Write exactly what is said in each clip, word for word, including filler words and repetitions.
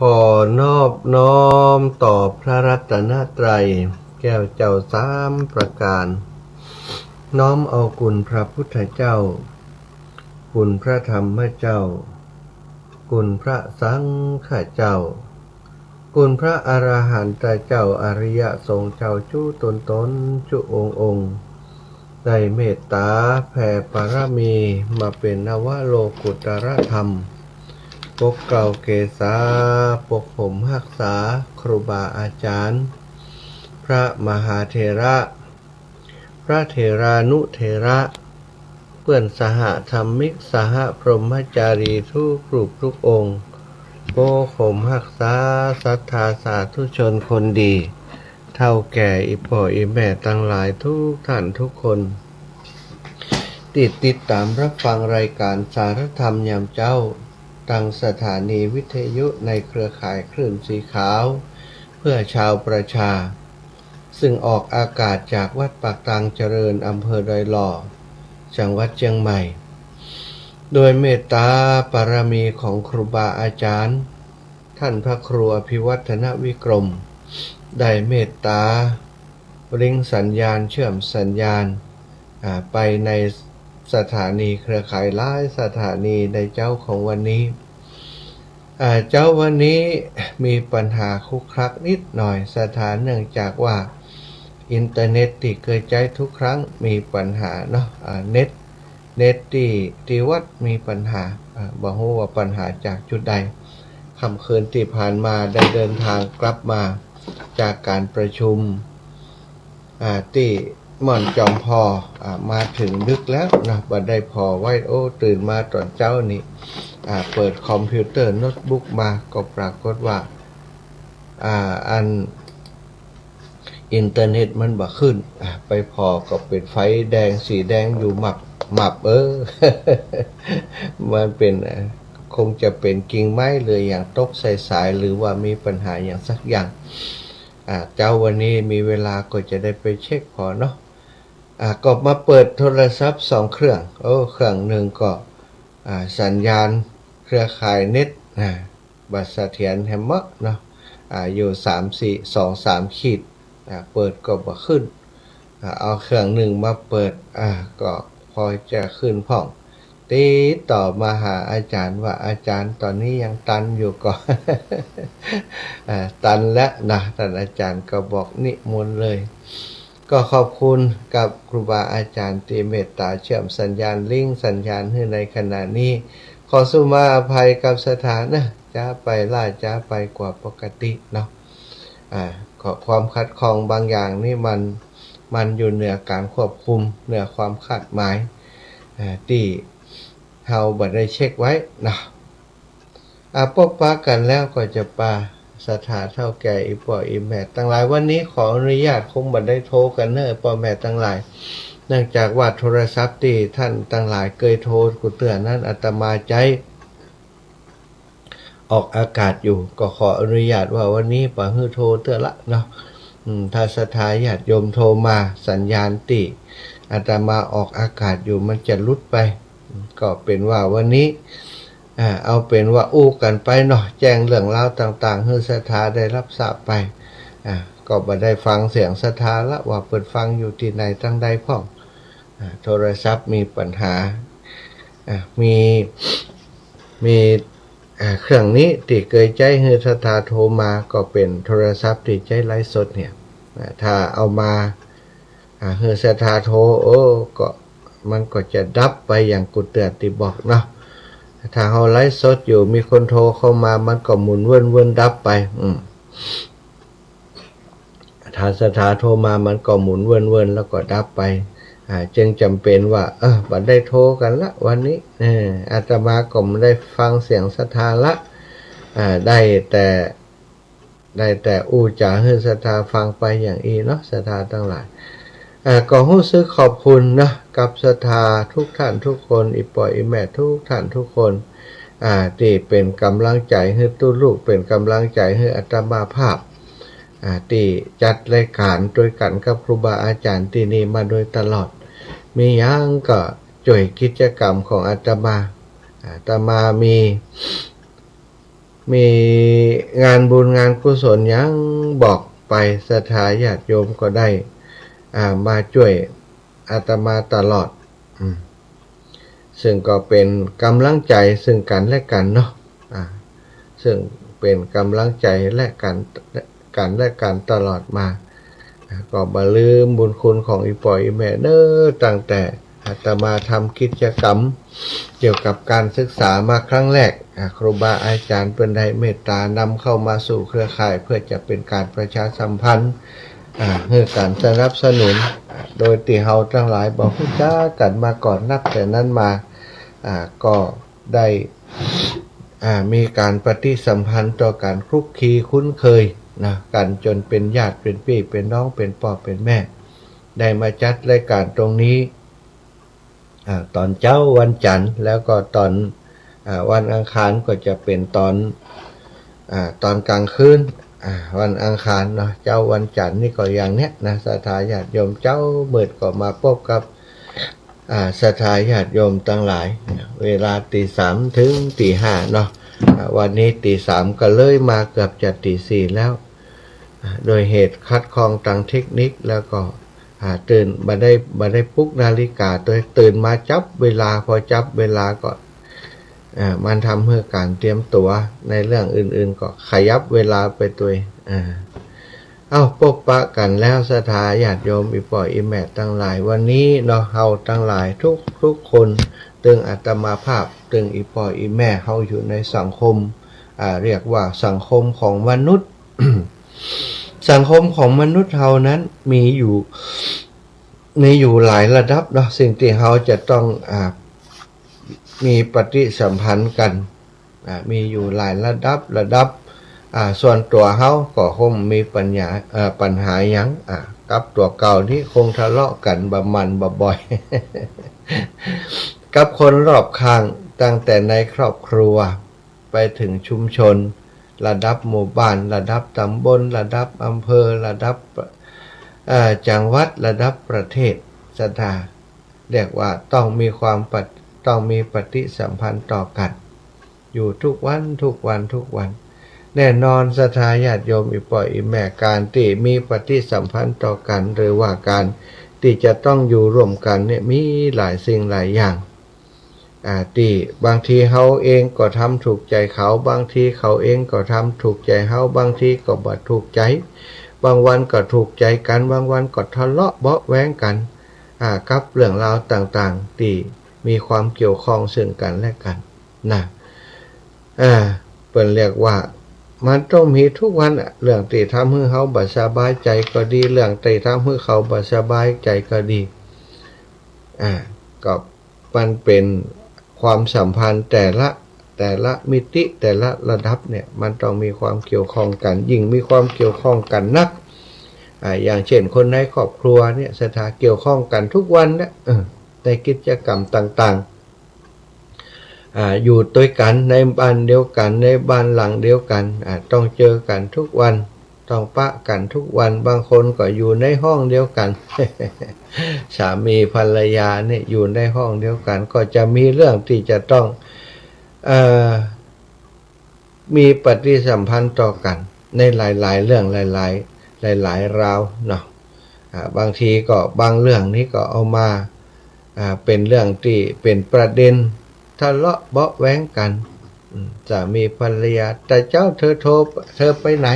ขอนอบน้อมต่อพระรัตนตรัยแก้วเจ้าสามประการ น้อมเอาคุณพระพุทธเจ้า คุณพระธรรมเจ้า คุณพระสังฆเจ้า คุณพระอรหันตเจ้า อริยสงฆ์เจ้ากู้ต๋นๆ กู้องค์ๆ ได้เมตต๋าแผ่ปารมีมาเป๋นนวโลกุตตรธรรม ปกเกล้าเกษา ปกห่มฮักษาครูบาอาจ๋ารย์ พระมหาเถระ พระเถรานุเถระ เปื้อนสหธรรมิก สหพรหมจารีกู้รูปกู้องค์ ปกห่มฮักษาศรัทธาสาธุชนคนดี เฒ่าแก่อี่ป้ออี่แม่ตังหลายกู้ต้านกู้คน ตี้ติดต๋ามฮับฟังรายก๋านสารธรรมยามเจ๊า ตางสถานีวิทยุในเครือข่ายคลื่นสีขาว เพื่อชาวประชา ซึ่งออกอากาศจากวัดปากตางเจริญ อำเภอดอยหล่อ จังหวัดเจียงใหม่ โดยเมตต๋าปารมีของครูบาอาจ๋ารย์ ต้านพระครูอภิวัฒนวิกรม ได้เมตต๋าลิงก์สัญญาณ เชื่อมสัญญาณ อ่า ไปในสถานีเครือข่ายหลายสถานีในเจ๊าของวันนี้ อ่า เจ๊าวันนี้มีปัญหาคลุกคลักนิดหน่อย สถา เนื่องจากว่าอินเทอร์เน็ตตี้เกยใจ๊กู้ครั้งมีปัญหาเนาะ อ่า เน็ต เน็ตตี้ ตี้วัดมีปัญหา อ่า บ่ฮู้ว่าปัญหาจากจุดใด ค่ำคืนตี้ผ่านมาได้เดินทางกลับมาจากก๋านประชุม อ่า ตี้ม่อนจอมพอ อ่า มาเถิงดึกแล้วนะ บ่ได้ผ่อไว้ โอ้ ตื่นมาต๋อนเจ๊านี้ อ่า เปิดคอมพิวเตอร์โน้ตบุ๊กมา ก็ปรากฏว่า อ่า อัน อินเทอร์เน็ตมันบ่ขึ้น อ่า ไปผ่อก็เป๋นไฟแดง สีแดงอยู่หมับหมับ เออ มันเป๋น อ่า คงจะเป๋นกิ่งไม้หรือหยังตกใส่สาย หรือว่ามีปัญหาหยังสักอย่าง อ่า เจ๊าวันนี้มีเวลาก็จะได้ไปเช็คผ่อเนาะ อ่า ก็มาเปิดโทรศัพท์สองเครื่อง โอ้ เครื่องนึ่งก็ อ่า สัญญาณเครือข่ายเน็ต อ่า บ่เสถียรแหมเนาะ อ่า อยู่สามสี่ สองสามขีด อ่า เปิดก็บ่ขึ้น อ่า เอาเครื่องนึ่งมาเปิด อ่า ก็ปอจะขึ้นพ่อง ติดต่อมาหาอาจ๋ารย์ว่า อาจ๋ารย์ ต๋อนนี้ยังตันอยู่ก่อ อ่า ตันแล้วนะ ต้านอาจ๋ารย์ก็บอกนิมนต์เลย ก็ขอบคุณกับครูบาอาจ๋ารย์ตี้เมตต๋าเชื่อมสัญญาณ ลิงก์สัญญาณหื้อในขณะนี้ ขอสุมาอภัยกับศรัทธาเนาะ จ๊าไปล้าจ๊าไปกว่าปกติเนาะ อ่า ก็ความขัดข้องบางอย่างนี่มัน มันอยู่เหนือก๋านควบคุม เหนือความคาดหมาย อ่า ตี้เฮาบ่ได้เช็คไว้เนาะ อ่า ปบปะกั๋นแล้วก็จะปาศรัทธาเฒ่าแก่อี่ป้ออี่แม่ตังหลาย วันนี้ขออนุญาตคงบ่ได้โทรกั๋นเนาะป้อแม่ตังหลาย เนื่องจากว่าโทรศัพท์ตี้ต้านตังหลายเกยโทรกูเตื้อนั้น อาตมาใจ๊ออกอากาศอยู่ ก็ขออนุญาตว่าวันนี้บ่หื้อโทรเตื้อละเนาะ อืม ถ้าศรัทธาญาติโยมโทรมา สัญญาณตี้อาตมาออกอากาศอยู่มันจะหลุดไป ก็เป๋นว่าวันนี้ อ่า เอาเป๋นว่าอู้กั๋นไปเนาะ แจ้งเรื่องราวต่างๆ หื้อศรัทธาได้ฮับทราบไป อ่า ก็บ่ได้ฟังเสียงศรัทธาละ ว่าเปิ้นฟังอยู่ตี้ไหนตังใดพ่อง อ่า โทรศัพท์มีปัญหา อ่า มี มี อ่า เครื่องนี้ตี้เกยใจ๊หื้อศรัทธาโทรมา ก็เป๋นโทรศัพท์ตี้ใจ๊ไลฟ์สดเนี่ย อ่า ถ้าเอามา อ่า หื้อศรัทธาโทร โอ้ ก็ มันก็จะดับไปอย่างกูเตื้อตี้บอกเนาะ ถ้าเฮาไลฟ์สดอยู่ มีคนโทรเข้ามา มันก็หมุนเวิ้นๆ ดับไป อืม ถ้าศรัทธาโทรมา มันก็หมุนเวิ้นๆ แล้วก็ดับไป อ่า จึงจ๋ำเป๋นว่า เออ บ่ได้โทรกั๋นละวันนี้ เออ อาตมาก็บ่ได้ฟังเสียงศรัทธาละ อ่า ได้แต่ ได้แต่อู้จ๋าหื้อศรัทธาฟังไปอย่างอี้เนาะ ศรัทธาตังหลาย อ่า ก็ฮู้สึกขอบคุณเนาะ กับศรัทธากู้ต้านกู้คน อี่ป้ออี่แม่กู้ต้านกู้คน อ่า ตี้เป๋นก๋ำลังใจ๋หื้อตุ๊ลุ เป๋นก๋ำลังใจ๋หื้ออาตมาภาพ อ่า ตี้จัดรายก๋านตวยกั๋นกับครูบาอาจ๋ารย์ตี้นี่มาโดยตลอด มีหยังก็จ้วยกิจกรรมของอาตมา อาตมามี มีงานบุญงานกุศลหยังบอกไป ศรัทธาญาติโยมก็ได้ อ่า มาจ้วยอาตมาตลอด อืม ซึ่งก็เป๋นก๋ำลังใจ๋ซึ่งกั๋นและกั๋นเนาะ อ่า ซึ่งเป๋นก๋ำลังใจ๋และกั๋น กั๋นและกั๋นตลอดมา อ่า ก็บ่ลืมบุญคุณของอี่ป้ออี่แม่เน้อ ตั้งแต่ อาตมาทำกิจกรรมเกี่ยวกับก๋านศึกษามาครั้งแรก อ่า ครูบาอาจารย์เปิ้นได้เมตตานำเข้ามาสู่เครือข่าย เพื่อจะเป๋นก๋านประชาสัมพันธ์ อ่า หื้อก๋านสนับสนุน อ่า โดยตี้เฮาตังหลายบ่ฮู้จักกั๋นมาก่อน นับแต่นั้นมา อ่า ก็ได้ อ่า มีก๋านปฏิสัมพันธ์ต่อกั๋น คลุกคลีคุ้นเคยนะ กั๋นจ๋นเป๋นญาติ เป๋นปี้ เป๋นน้อง เป๋นป้อ เป๋นแม่ ได้มาจัดรายก๋านตรงนี้ อ่า ต๋อนเจ๊าวันจั๋นทร์ แล้วก็ต๋อน อ่า วันอังคารก็จะเป๋นต๋อน อ่า ต๋อนก๋างคืน อ่า วันอังคารเนาะ เจ๊าวันจั๋นทร์นี่ก็อย่างเนี้ยนะ ศรัทธาญาติโยม เจ๊ามืดก็มาปบกับ อ่า ศรัทธาญาติโยมตังหลาย เวลาตี๋สามเถิงตี๋ห้าเนาะ อ่า วันนี้ตี๋สามก็เลยมาเกือบจะตี๋สี่แล้ว อ่า โดยเหตุขัดข้องตางเทคนิค แล้วก็ อ่า ตื่น บ่ได้ บ่ได้ปลุกนาฬิกาตวย ตื่นมาจับเวลา พอจับเวลาก็ อ่า มันทำหื้อก๋านเตรียมตั๋วในเรื่องอื่นๆ ก็ขยับเวลาไปตวย อ่า เอ้า ปบปะกั๋นแล้ว ศรัทธาญาติโยม อี่ป้ออี่แม่ตังหลาย วันนี้เนาะ เฮาตังหลายทุกๆ คน ตึงอาตมาภาพ ตึงอี่ป้ออี่แม่ เฮาอยู่ในสังคม อ่า เรียกว่าสังคมของมนุษย์ สังคมของมนุษย์เฮานั้นมีอยู่ มีอยู่หลายระดับเนาะ สิ่งตี้เฮาจะต้อง อ่า มีปฏิสัมพันธ์กั๋น อ่า มีอยู่หลายระดับ ระดับ อ่า ส่วนตั๋วเฮาก็คงมีปัญหา เอ่อ ปัญหาหยัง อ่า กับตั๋วเก่านี้คงทะเลาะกั๋นบ่หมั่นบ่บ่อย กับคนรอบข้าง ตั้งแต่ในครอบครัว ไปเถิงชุมชน ระดับหมู่บ้าน ระดับต๋ำบล ระดับอำเภอ ระดับ เอ่อ จังหวัด ระดับประเทศ ศรัทธา เรียกว่าต้องมีความปะ- ต้องมีปฏิสัมพันธ์ต่อกั๋น อยู่ทุกวัน ทุกวัน ทุกวัน แน่นอน ศรัทธาญาติโยม อี่ป้ออี่แม่ ก๋านตี้มีปฏิสัมพันธ์ต่อกั๋น หรือว่าก๋านตี้จะต้องอยู่ร่วมกั๋นเนี่ย มีหลายสิ่งหลายอย่าง อ่า ตี้บางทีเฮาเองก็ทำถูกใจ๋เขา บางทีเขาเองก็ทำถูกใจ๋เฮา บางทีก็บ่ถูกใจ๋ บางวันก็ถูกใจ๋กั๋น บางวันก็ทะเลาะเบาะแว้งกั๋น อ่า กับเรื่องราวต่างๆ ตี้มีความเกี่ยวข้องซึ่งกั๋นและกั๋นนะ อ่า เปิ้นเรียกว่ามันต้องมีทุกวันอะ เรื่องตี้ทำหื้อเฮาบ่สบายใจ๋ก็ดี เรื่องตี้ทำหื้อเขาบ่สบายใจ๋ก็ดี อ่า ก็ มันเป๋นความสัมพันธ์แต่ละ แต่ละมิติ แต่ละระดับเนี่ย มันต้องมีความเกี่ยวข้องกั๋น ยิ่งมีความเกี่ยวข้องกั๋นนัก อ่า อย่างเช่น คนในครอบครัวเนี่ย ศรัทธา เกี่ยวข้องกั๋นทุกวันเนี่ย เออ ในกิจกรรมต่างๆ อ่า อยู่ตวยกั๋นในบ้านเดียวกั๋น ในบ้านหลังเดียวกั๋น อ่า ต้องเจอกั๋นทุกวัน ต้องปะกั๋นทุกวัน บางคนก็อยู่ในห้องเดียวกั๋น สามีภรรยาเนี่ยอยู่ในห้องเดียวกั๋น ก็จะมีเรื่องตี้จะต้อง เอ่อ มีปฏิสัมพันธ์ต่อกั๋นในหลายๆ เรื่อง หลายๆ หลายๆ ราวเนาะ อ่า บางทีก็บางเรื่องนี้ก็เอามา อ่า เป๋นเรื่องตี้เป๋นประเด็นทะเลาะเบาะแว้งกั๋น อืม สามีภรรยา แต่เจ๊าเธอโทร เธอไปไหน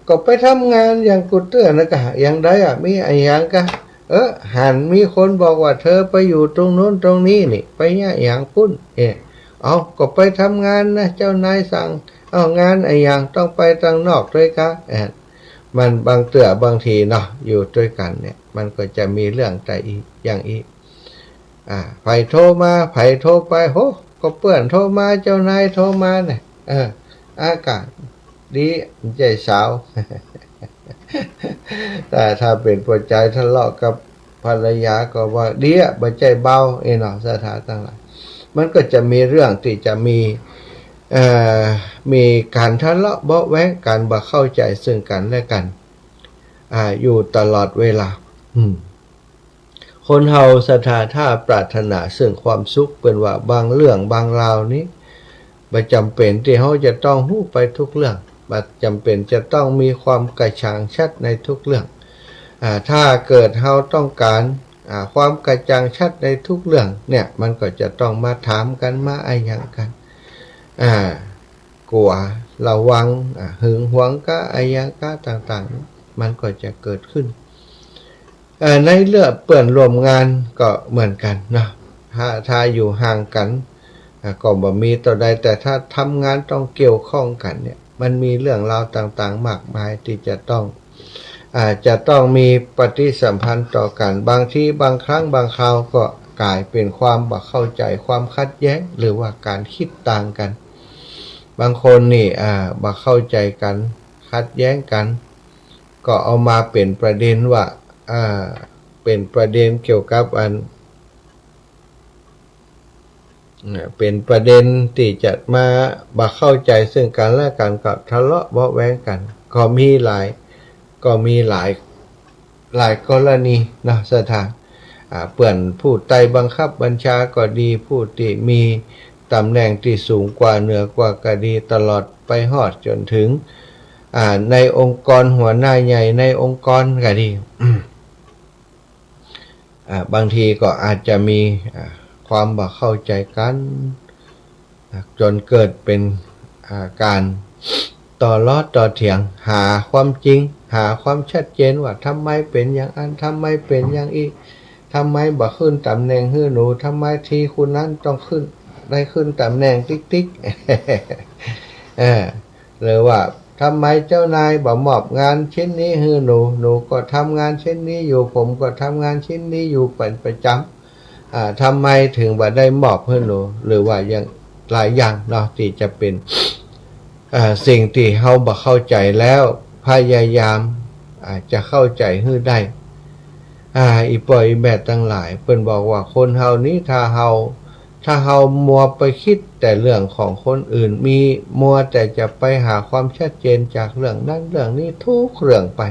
ก็ไปทำงานอย่างกูเตื้อนะกะ อย่างใดอะ มีอะหยังกะ เออ หันมีคนบอกว่าเธอไปอยู่ตรงนู้นตรงนี้นี่ ไปเยียะหยังปุ้น เออ เอา ก็ไปทำงานนะ เจ้านายสั่ง เอา งานอะหยัง ต้องไปตังนอกตวยกะ เออ มันบางเตื้อบางทีเนาะ อยู่ตวยกั๋นเนี่ย มันก็จะมีเรื่องแต่อีกอย่างอีก อ่า ใผโทรมา ใผโทรไป โห ก็เปื้อนโทรมา เจ้านายโทรมาเนี่ย เออ อากาศดี บ่ใจ้สาว แต่ถ้าเป๋นป้อจายทะเลาะกับภรรยาก็ว่าเดี้ย บ่ใจ้บ่าว เอ้ยเนาะ ศรัทธาตังหลาย มันก็จะมีเรื่องตี้จะมี เอ่อ มีก๋านทะเลาะเบาะแว้งกั๋น บ่เข้าใจ๋ซึ่งกั๋นและกั๋น อ่า อยู่ตลอดเวลา อืม คนเฮาศรัทธาถ้าปรารถนาซึ่งความสุข เปิ้นว่าบางเรื่องบางราวนี้ บ่จ๋ำเป๋นตี้เฮาจะต้องฮู้ไปทุกเรื่อง บ่จ๋ำเป๋นจะต้องมีความกระจ่างชัดในทุกเรื่อง อ่า ถ้าเกิดเฮาต้องก๋าน อ่า ความกระจ่างชัดในทุกเรื่องเนี่ย มันก็จะต้องมาถามกั๋น มาอะหยังกั๋น อ่า กั๋ว ระวัง อ่า หึงหวงกาอะหยังกาต่างๆ มันก็จะเกิดขึ้น เอ่อ ในเรื่องเปื้อนร่วมงานก็เหมือนกั๋นเนาะ ถ้า ถ้าอยู่ห่างกั๋น อ่า ก็บ่มีเต้าใด แต่ถ้าทำงานต้องเกี่ยวข้องกั๋นเนี่ย มันมีเรื่องราวต่างๆ มากมายตี้จะต้อง อ่า จะต้องมีปฏิสัมพันธ์ต่อกั๋น บางทีบางครั้งบางคราวก็ก๋ายเป๋นความบ่เข้าใจ๋ ความขัดแย้ง หรือว่าก๋านกึ๊ดต่างกั๋น บางคนนี่ อ่า บ่เข้าใจ๋กั๋น ขัดแย้งกั๋น ก็เอามาเป๋นประเด็นว่า อ่า เป๋นประเด็นเกี่ยวกับอัน เอ่อ เป๋นประเด็นตี้จะมาบ่เข้าใจ๋ซึ่งกั๋นและกั๋น ก็ทะเลาะเบาะแว้งกั๋น ก็มีหลาย ก็มีหลาย หลายกรณีเนาะ ศรัทธา อ่า เปื้อนผู้ใต้บังคับบัญชาก็ดี ผู้ตี้มีต๋ำแหน่งตี้สูงกว่าเหนือกว่าก็ดี ตลอดไปฮอดจ๋นเถิง อ่า ในองค์กรหัวหน้าใหญ่ในองค์กรก็ดี อ่า บางทีก็อาจจะมี อ่า ความบ่เข้าใจ๋กั๋น อ่า จ๋นเกิดเป๋น อ่า ก๋านต่อล้อต่อเถียง หาความจริง หาความชัดเจนว่าทำไมเป๋นอย่างอั้น ทำไมเป๋นอย่างอี้ ทำไมบ่ขึ้นต๋ำแหน่งหื้อหนู ทำไมทีคนนั้นต้องขึ้น ได้ขึ้นต๋ำแหน่งติ๊กๆ เออ หรือว่าทำไมเจ้านายบ่มอบงานชิ้นนี้หื้อหนู หนูก็ทำงานชิ้นนี้อยู่ ผมก็ทำงานชิ้นนี้อยู่เป๋นประจ๋ำ อ่า ทำไมเถิงบ่ได้มอบหื้อหนู หรือว่าอย่างหลายอย่างเนาะ ตี้จะเป๋น อ่า สิ่งตี้เฮาบ่เข้าใจ๋แล้ว พยายาม อ่า จะเข้าใจ๋หื้อได้ อ่า อี่ป้ออี่แม่ตังหลาย เปิ้นบอกว่าคนเฮานี้ ถ้าเฮา ถ้าเฮามัวไปกึ๊ดแต่เรื่องของคนอื่น มี มัวแต่จะไปหาความชัดเจนจากเรื่องนั้นเรื่องนี้ทุกเรื่องไป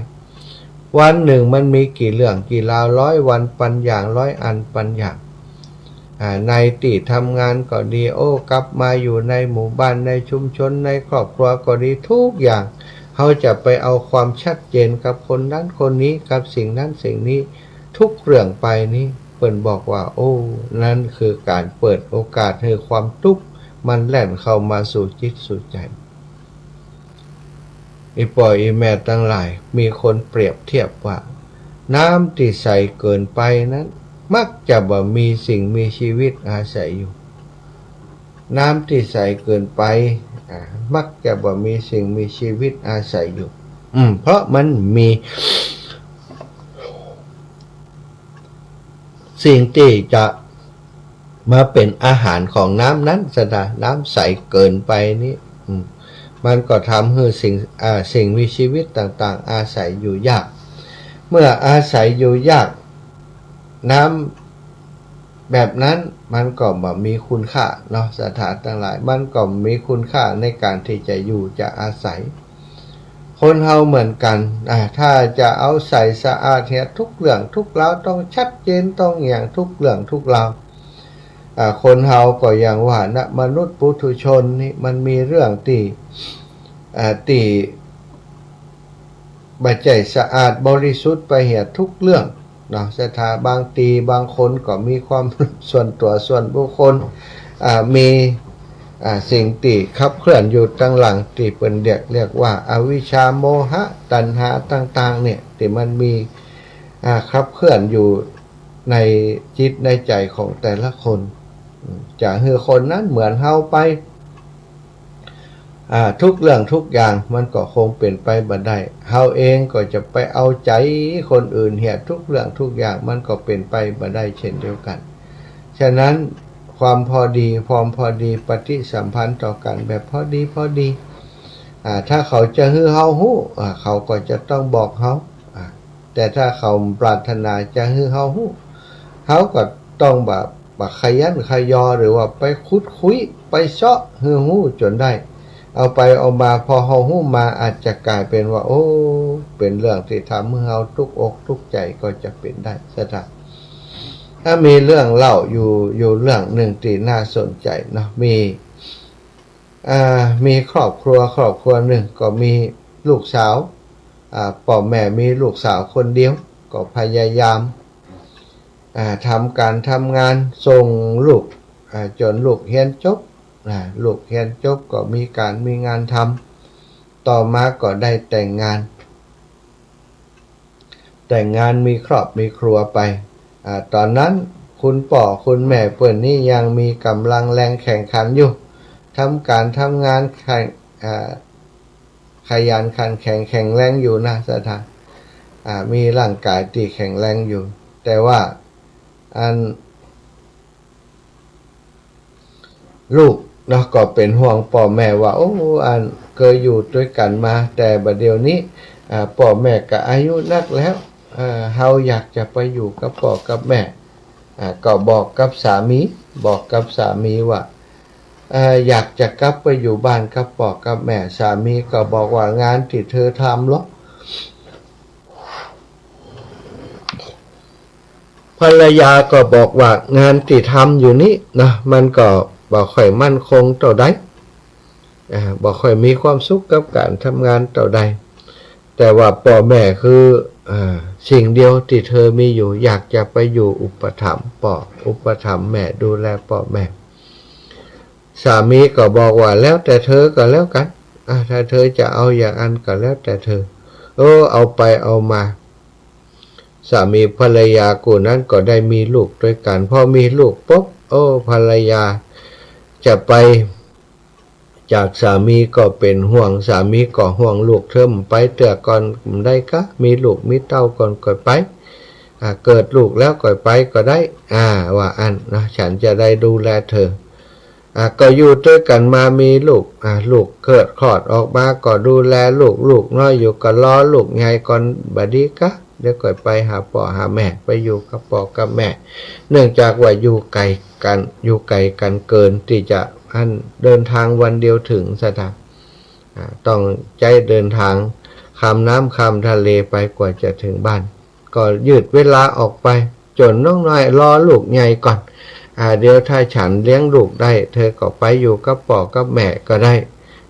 วันนึ่งมันมีกี่เรื่องกี่ราว ร้อยวันปันอย่าง ร้อยอันปันอย่าง อ่า ในตี้ทำงานก็ดี โอ้ กลับมาอยู่ในหมู่บ้าน ในชุมชน ในครอบครัวก็ดี ทุกอย่าง เฮาจะไปเอาความชัดเจนกับคนนั้นคนนี้ กับสิ่งนั้นสิ่งนี้ ทุกเรื่องไปนี้ เปิ้นบอกว่า โอ้ นั้นคือก๋านเปิดโอกาสหื้อความตุ๊กข์มันแล่นเข้ามาสู่จิตสู่ใจ๋ อี่ป้ออี่แม่ตังหลาย มีคนเปรียบเทียบว่า น้ำตี้ใสเกินไปนั้น มักจะบ่มีสิ่งมีชีวิตอาศัยอยู่ น้ำตี้ใสเกินไป อ่า มักจะบ่มีสิ่งมีชีวิตอาศัยอยู่ อืม เพราะมันมี สิ่งตี้จะมาเป๋นอาหารของน้ำนั้น ศรัทธา น้ำใสเกินไปนี้ อืม มันก็ทำหื้อสิ่ง อ่า สิ่งมีชีวิตต่างๆ อาศัยอยู่ยาก เมื่ออาศัยอยู่ยาก น้ำแบบนั้นมันก็บ่มีคุณค่าเนาะ ศรัทธาตังหลาย มันก็มีคุณค่าในก๋านตี้จะอยู่จะอาศัย คนเฮาเหมือนกั๋น อ่า ถ้าจะเอาใสสะอาดเหียทุกเรื่องทุกราว ต้องชัดเจน ต้องอย่างทุกเรื่องทุกราว อ่า คนเฮาก็อย่างว่านะ มนุษย์ปุถุชนนี้มันมีเรื่องตี้ อ่า ตี้บ่ใจ้สะอาดบริสุทธิ์ไปเหียทุกเรื่องเนาะ ศรัทธา บางตี้บางคนก็มีความส่วนตั๋วส่วนบุคคล อ่า มี อ่า สิ่งตี้ขับเคลื่อนอยู่ตังหลัง ตี้เปิ้นเรียก เรียกว่าอวิชชา โมหะ ตัณหาต่างๆ เนี่ย ตี้มันมี อ่า ขับเคลื่อนอยู่ในจิตในใจ๋ของแต่ละคน อืม จะหื้อคนนั้นเหมือนเฮาไป อ่า ทุกเรื่องทุกอย่างมันก็คงเป๋นไปบ่ได้ เฮาเองก็จะไปเอาใจ๋คนอื่นเหียทุกเรื่องทุกอย่าง มันก็เป๋นไปบ่ได้เช่นเดียวกั๋น ฉะนั้นความพอดี ความพอดี ปฏิสัมพันธ์ต่อกั๋นแบบพอดีพอดี อ่า ถ้าเขาจะหื้อเฮาฮู้ อ่า เขาก็จะต้องบอกเฮา อ่า แต่ถ้าเขาปรารถนาจะหื้อเฮาฮู้ เฮาก็ต้องบ่า บ่าขยันขยอ หรือว่าไปขุดคุย ไปเซาะหื้อฮู้จ๋นได้ เอาไปเอามา พอเฮาฮู้มา อาจจะก๋ายเป๋นว่า โอ้ เป๋นเรื่องตี้ทำหื้อเฮาตุ๊กอกตุ๊กใจ๋ก็จะเป๋นได้ ศรัทธา ถ้ามีเรื่องเล่าอยู่ อยู่เรื่องนึ่งตี้น่าสนใจ๋เนาะ มี อ่า มีครอบครัว ครอบครัวนึ่งก็มีลูกสาว อ่า ป้อแม่มีลูกสาวคนเดียว ก็พยายาม อ่า ทำก๋านทำงานส่งลูก อ่า จ๋นลูกเฮียนจบ อ่า ลูกเฮียนจบก็มีก๋านมีงานทำ ต่อมาก็ได้แต่งงาน แต่งงานมีครอบมีครัวไป อ่า ต๋อนนั้นคุณป้อคุณแม่เปิ้นนี้ยังมีก๋ำลังแรงแข่งขันอยู่ ทำก๋านทำงานแข่ง อ่า ขยันขันแข็งแข็งแรงอยู่นะศรัทธา อ่า มีร่างก๋ายตี้แข็งแรงอยู่ แต่ว่าอัน ลูกเนาะก็เป๋นห่วงป้อแม่ว่า โอ้ อันเกยอยู่ตวยกั๋นมา แต่บ่าเดี่ยวนี้ อ่า ป้อแม่ก็อายุนักแล้ว อ่า เฮาอยากจะไปอยู่กับป้อกับแม่ อ่า ก็บอกกับสามี บอกกับสามีว่า อ่า อยากจะกลับไปอยู่บ้านกับป้อกับแม่ สามีก็บอกว่างานตี้เธอทำลอ ภรรยาก็บอกว่างานตี้ทำอยู่นี้นะ มันก็บ่ค่อยมั่นคงเต้าใด อ่า บ่ค่อยมีความสุขกับก๋านทำงานเต้าใด แต่ว่าป้อแม่คือ อ่า สิ่งเดียวตี้เธอมีอยู่ อยากจะไปอยู่อุปถัมภ์ป้อ อุปถัมภ์แม่ ดูแลป้อแม่ สามีก็บอกว่าแล้วแต่เธอก็แล้วกั๋น อ่า ถ้าเธอจะเอาอย่างอั้นก็แล้วแต่เธอ เออ เอาไปเอามา สามีภรรยากู้นั้นก็ได้มีลูกตวยกั๋น พอมีลูกปุ๊บ โอ้ ภรรยาจะไปจากสามีก็เป๋นห่วง สามีก็ห่วงลูก เธอบ่ไปเตื้อก่อนบ่ได้ก๊ะ มีลูกมีเต้าก่อนก่อยไป อ่า เกิดลูกแล้วก่อยไปก็ได้ อ่า ว่าอั้นนะ ฉันจะได้ดูแลเธอ อ่า ก็อยู่ตวยกั๋นมามีลูก อ่า ลูกเกิดคลอดออกมาก็ดูแลลูก ลูกน้อยอยู่ก็รอลูกใหญ่ก่อนบ่ดีก๊ะ เดี๋ยวก่อยไปหาป้อหาแม่ ไปอยู่กับป้อกับแม่ เนื่องจากว่าอยู่ไก๋กั๋น อยู่ไก๋กั๋นเกินตี้จะอั้น เดินทางวันเดียวเถิงศรัทธา อ่า ต้องใจ๊เดินทางข้ามน้ำข้ามทะเลไปกว่าจะเถิงบ้าน ก็ยืดเวลาออกไปจ๋นน้องน้อยรอลูกใหญ่ก่อน อ่า เดี๋ยวถ้าฉันเลี้ยงลูกได้ เธอก็ไปอยู่กับป้อกับแม่ก็ได้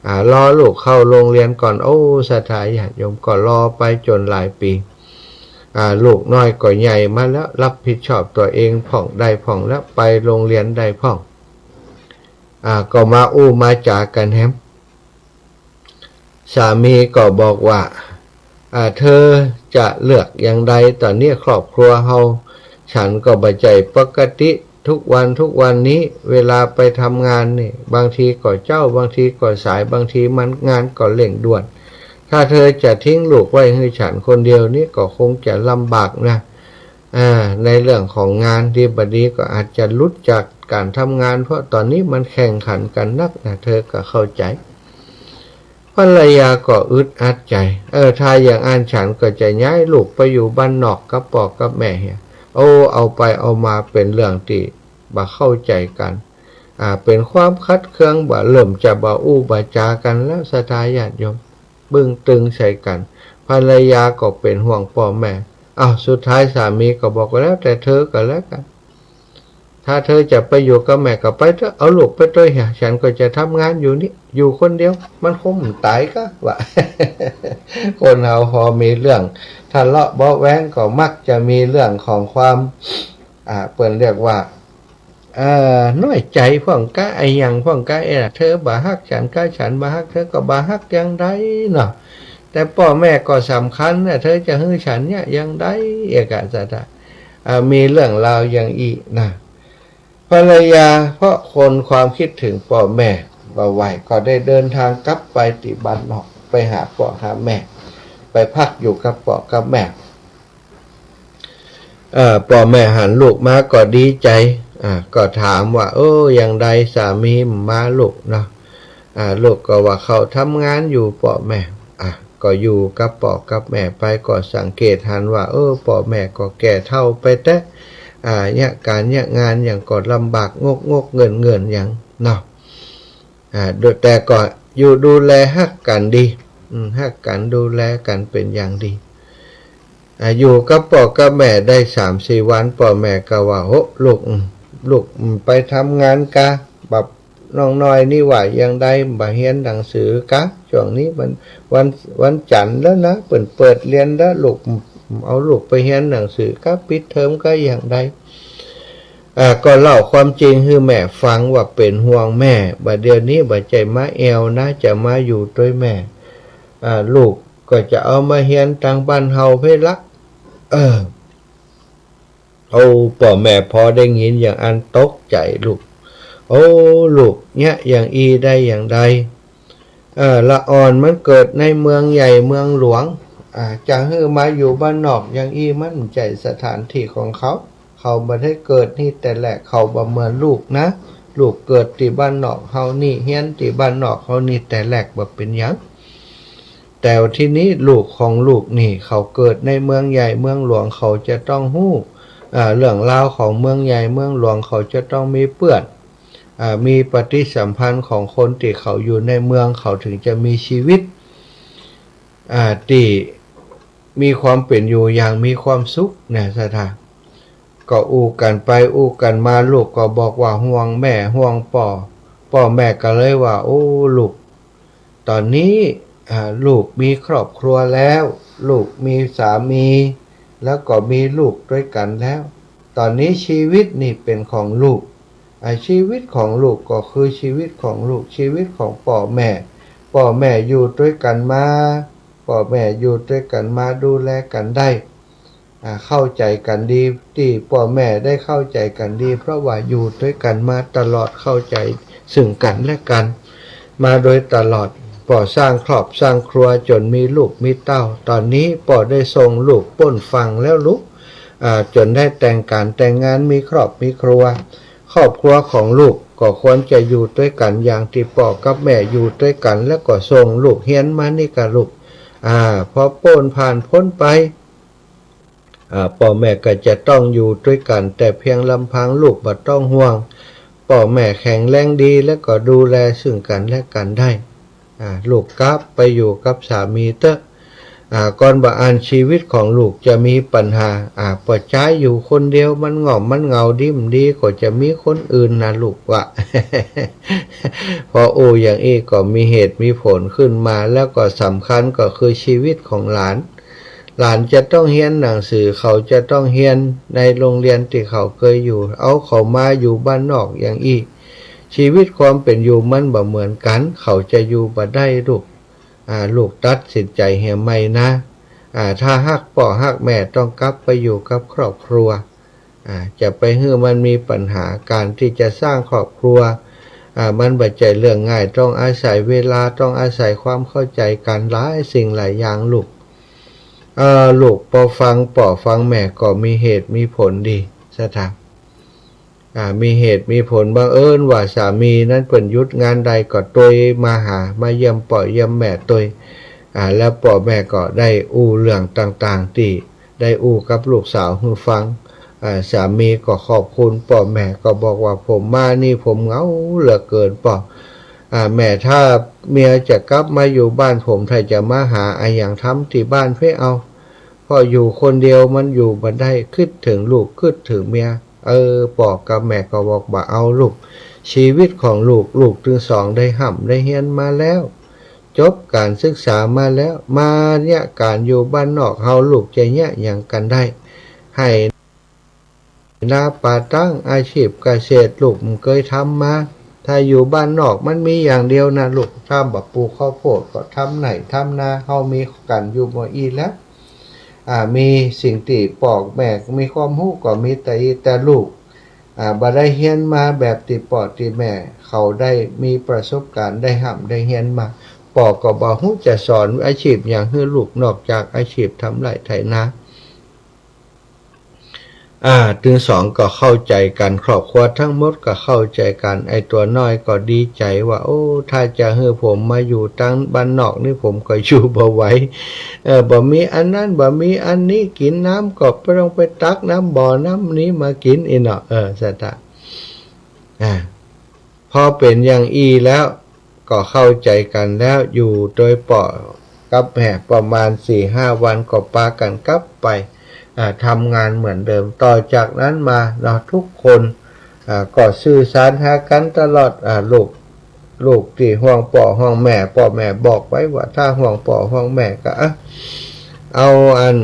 อ่า รอลูกเข้าโรงเรียนก่อน โอ้ ศรัทธาญาติโยม ก็รอไปจ๋นหลายปี๋ อ่า ลูกน้อยก็ใหญ่มาแล้ว รับผิดชอบตั๋วเองพ่องได้พ่องแล้ว ไปโรงเรียนได้พ่อง อ่า ก็มาอู้มาจ๋ากั๋นแหม สามีก็บอกว่า อ่า เธอจะเลือกอย่างใด ต๋อนนี้ครอบครัวเฮา ฉันก็บ่ใจ้ปกติ ทุกวันทุกวันนี้ เวลาไปทำงานนี่ บางทีก็เจ๊า บางทีก็สาย บางทีมันงานก็เร่งด่วน ถ้าเธอจะทิ้งลูกไว้หื้อฉันคนเดียวนี่ก็คงจะลำบากนะ อ่า ในเรื่องของงานดีบ่ดีก็อาจจะหลุดจากก๋านทำงาน เพราะต๋อนนี้มันแข่งขันกั๋นนักนะ เธอก็เข้าใจ๋ ภรรยาก็อึดอัดใจ๋ เออ ถ้าอย่างอั้นฉันก็จะย้ายลูกไปอยู่บ้านนอกกับป้อกับแม่เหีย โอ้ เอาไปเอามาเป๋นเรื่องตี้บ่เข้าใจ๋กั๋น อ่า เป๋นความขัดเคือง บ่าเริ่มจะบ่อู้บ่จ๋ากั๋นแล้ว ศรัทธาญาติโยม บึ้งตึงใส่กั๋น ภรรยาก็เป๋นห่วงป้อแม่ อ้าว สุดท้ายสามีก็บอกว่าแล้วแต่เธอก็แล้วกั๋น ถ้าเธอจะไปอยู่กับแม่ก็ไปเต๊อะ เอาลูกไปตวยเหีย ฉันก็จะทำงานอยู่นี่ อยู่คนเดียว มันคงบ่ต๋ายก๊ะ ว่า คนเฮาพอมีเรื่องทะเลาะเบาะแว้งก็มักจะมีเรื่องของความ อ่า เปิ้นเรียกว่า เอ่อ น้อยใจ๋พ่องก๊ะ อะหยังพ่องก๊ะ เอ๊ะ เธอบ่ฮักฉันก๊ะ ฉันบ่ฮักเธอ ก็บ่ฮักอย่างใดเนาะ แต่ป้อแม่ก็สำคัญนะ เธอจะหื้อฉันเนี่ยอย่างใด เอ๊ะ กะศรัทธา อ่า มีเรื่องราวอย่างอี้นะ ภรรยาเพราะทนความคิดเถิงป้อแม่บ่ไหว ก็ได้เดินทางกลับไปตี้บ้านนอก ไปหาป้อหาแม่ ไปพักอยู่กับป้อกับแม่ เอ่อ ป้อแม่หันลูกมาก็ดีใจ๋ อ่า ก็ถามว่า เออ อย่างใดสามีบ่มาลูกเนาะ อ่า ลูกก็ว่าเขาทำงานอยู่ป้อแม่ อ่า ก็อยู่กับป้อกับแม่ไป ก็สังเกตหันว่า เออ ป้อแม่ก็แก่เฒ่าไปแต๊ อ่า เยียะก๋านเยียะงานหยังก็ลำบากงกงกเงินเงินหยังเนาะ อ่า ดู แต่ก็อยู่ดูแลฮักกั๋นดี อืม ฮักกั๋นดูแลกั๋นเป๋นอย่างดี อ่า อยู่กับป้อกับแม่ได้สามสี่วัน ป้อแม่ก็ว่า โห ลูก อืม ลูก อืม ไปทำงานกา บ่ น้องน้อยนี่ว่าอย่างใด บ่เฮียนหนังสือก๊ะ ช่วงนี้มันวัน วันจันทร์แล้วนะ เปิ้นเปิดเรียนแล้ว ลูก เอาลูกไปเฮียนหนังสือก๊ะ ปิดเทอมก๊ะอย่างใด อ่า ก็เล่าความจริงหื้อแม่ฟังว่าเป๋นห่วงแม่ บ่าเดี๋ยวนี้บ่ใจ้มาแอ่วนะ จะมาอยู่ตวยแม่ อ่า ลูกก็จะเอามาเฮียนตางบ้านเฮาเพ่นละ เออ โอ้ ป้อแม่ปอได้ยินอย่างอั้นตกใจ๋ลูก โอ้ ลูกเยียะอย่างอี้ได้อย่างใด เออ ละอ่อนมันเกิดในเมืองใหญ่เมืองหลวง อ่า จะหื้อมาอยู่บ้านนอกอย่างอี้มันบ่ใจ้สถานตี้ของเขา เขาบ่ได้เกิดนี่แต่แรก เขาบ่เหมือนลูกนะ ลูกเกิดตี้บ้านนอกเฮานี่ เฮียนตี้บ้านนอกเฮานี่แต่แรกบ่เป๋นหยัง แต่ทีนี้ลูกของลูกนี่ เขาเกิดในเมืองใหญ่เมืองหลวง เขาจะต้องฮู้ อ่า เรื่องราวของเมืองใหญ่เมืองหลวง เขาจะต้องมีเปื้อน อ่า มีปฏิสัมพันธ์ของคนตี้เขาอยู่ในเมือง เขาถึงจะมีชีวิต อ่า ตี้มีความเป๋นอยู่อย่างมีความสุขนะศรัทธา ก็อู้กั๋นไปอู้กั๋นมา ลูกก็บอกว่าห่วงแม่ห่วงป้อ ป้อแม่ก็เลยว่า โอ้ ลูก ต๋อนนี้ อ่า ลูกมีครอบครัวแล้ว ลูกมีสามี แล้วก็มีลูกตวยกั๋นแล้ว ต๋อนนี้ชีวิตนี่เป๋นของลูก อ่า ชีวิตของลูกก็คือชีวิตของลูก ชีวิตของป้อแม่ ป้อแม่อยู่ตวยกั๋นมา ป้อแม่อยู่ตวยกั๋นมา ดูแลกั๋นได้ อ่า เข้าใจ๋กั๋นดี ตี้ป้อแม่ได้เข้าใจ๋กั๋นดี เพราะว่าอยู่ตวยกั๋นมาตลอด เข้าใจ๋ซึ่งกั๋นและกั๋นมาโดยตลอด ป้อสร้างครอบสร้างครัวจ๋นมีลูกมีเต้า ต๋อนนี้ป้อได้ส่งลูกป๊นฝั่งแล้วลูก อ่า จ๋นได้แต่งก๋านแต่งงาน มีครอบมีครัว ครอบครัวของลูกก็ควรจะอยู่ตวยกั๋นอย่างตี้ป้อกับแม่อยู่ตวยกั๋น แล้วก็ส่งลูกเฮียนมานี่ก่ะลูก อ่า พอป๊นผ่านป๊นไป อ่า ป้อแม่ก็จะต้องอยู่ตวยกั๋นแต่เพียงลำพัง ลูกบ่ต้องห่วง ป้อแม่แข็งแรงดี แล้วก็ดูแลซึ่งกั๋นและกั๋นได้ อ่า ลูกกลับไปอยู่กับสามีเต๊อะ อ่า ก่อนบ่อั้นชีวิตของลูกจะมีปัญหา อ่า ป้อใจ๊อยู่คนเดียวมันง่อมมันเหงา ดีบ่ดีก็จะมีคนอื่นนะลูกว่า พออู้อย่างอี้ก็มีเหตุมีผลขึ้นมา แล้วก็สำคัญก็คือชีวิตของหลาน หลานจะต้องเฮียนหนังสือ เขาจะต้องเฮียนในโรงเรียนตี้เขาเกยอยู่ เอาเขามาอยู่บ้านนอกอย่างอี้ ชีวิตความเป๋นอยู่มันบ่เหมือนกั๋น เขาจะอยู่บ่ได้ลูก อ่า ลูกตัดสินใจ๋เหียใหม่นะ อ่า ถ้าฮักป้อฮักแม่ต้องกลับไปอยู่กับครอบครัว อ่า จะไปหื้อมันมีปัญหา ก๋านตี้จะสร้างครอบครัว อ่า มันบ่ใจ้เรื่องง่าย ต้องอาศัยเวลา ต้องอาศัยความเข้าใจ๋กั๋นหลายสิ่งหลายอย่างลูก เอ่อ ลูกปอฟังป้อฟังแม่ก็มีเหตุมีผลดีศรัทธา อ่า มีเหตุมีผล บังเอิญว่าสามีนั้นเปิ้นหยุดงานได้ก็ตวยมาหา มาเยี่ยมป้อเยี่ยมแม่ตวย อ่า แล้วป้อแม่ก็ได้อู้เรื่องต่างๆ ตี้ได้อู้กับลูกสาวหื้อฟัง อ่า สามีก็ขอบคุณ ป้อแม่ก็บอกว่า ผมมานี่ผมเหงาเหลือเกินป้อ อ่า แม่ถ้าเมียจะกลับมาอยู่บ้านผม ถ้าจะมาหาอะหยังทำตี้บ้านเพ่นเอา เพราะอยู่คนเดียวมันอยู่บ่ได้ กึ๊ดเถิงลูก กึ๊ดเถิงเมีย เออ ป้อกับแม่ก็บอกว่า เอาลูก ชีวิตของลูก ลูกตึงสองได้ฮ่ำได้เฮียนมาแล้ว จบก๋านศึกษามาแล้ว มาเยียะก๋านอยู่บ้านนอกเฮา ลูกจะเยียะหยังกั๋นได้ ไฮ่นาป่าตัง อาชีพเกษตรลูกบ่เกยทำมา ถ้าอยู่บ้านนอกมันมีอย่างเดียวนะลูก ถ้าบ่ปลูกข้าวโพดก็ทำไฮ่ทำนา เฮามีกั๋นอยู่หม้ออี้แล้ว อ่า มีสิ่งตี้ป้อแม่มีความฮู้ก็มีแต่อี้ แต่ลูก อ่า บ่ได้เฮียนมาแบบตี้ป้อตี้แม่เขาได้มีประสบก๋ารณ์ ได้ฮ่ำได้เฮียนมา ป้อก็บ่ฮู้จะสอนอาชีพหยังหื้อลูกนอกจากอาชีพทำไฮ่ไถนา อ่า ตึงสองก็เข้าใจ๋กั๋น ครอบครัวตึงหมดก็เข้าใจ๋กั๋น ไอ้ตั๋วน้อยก็ดีใจ๋ว่า โอ้ ถ้าจะหื้อผมมาอยู่ตางบ้านนอกนี่ผมก็อยู่บ่ไหว เออ บ่มีอันนั้น บ่มีอันนี้ กิ๋นน้ำก็บ่ต้องไปตักน้ำบ่อน้ำนี้มากิ๋นอี้เนาะ เออ ศรัทธา อ่า พอเป๋นอย่างอี้แล้ว ก็เข้าใจ๋กั๋นแล้ว อยู่ตวยป้อกับแม่ประมาณสี่ห้าวันก็ปากั๋นกลับไป อ่า ทำงานเหมือนเดิม ต่อจากนั้นมาเนาะ ทุกคน อ่า ก็สื่อสารหากั๋นตลอด อ่า ลูก ลูกตี้ห่วงป้อห่วงแม่ ป้อแม่บอกไว้ว่า ถ้าห่วงป้อห่วงแม่ก็ อ่ะ เอาอัน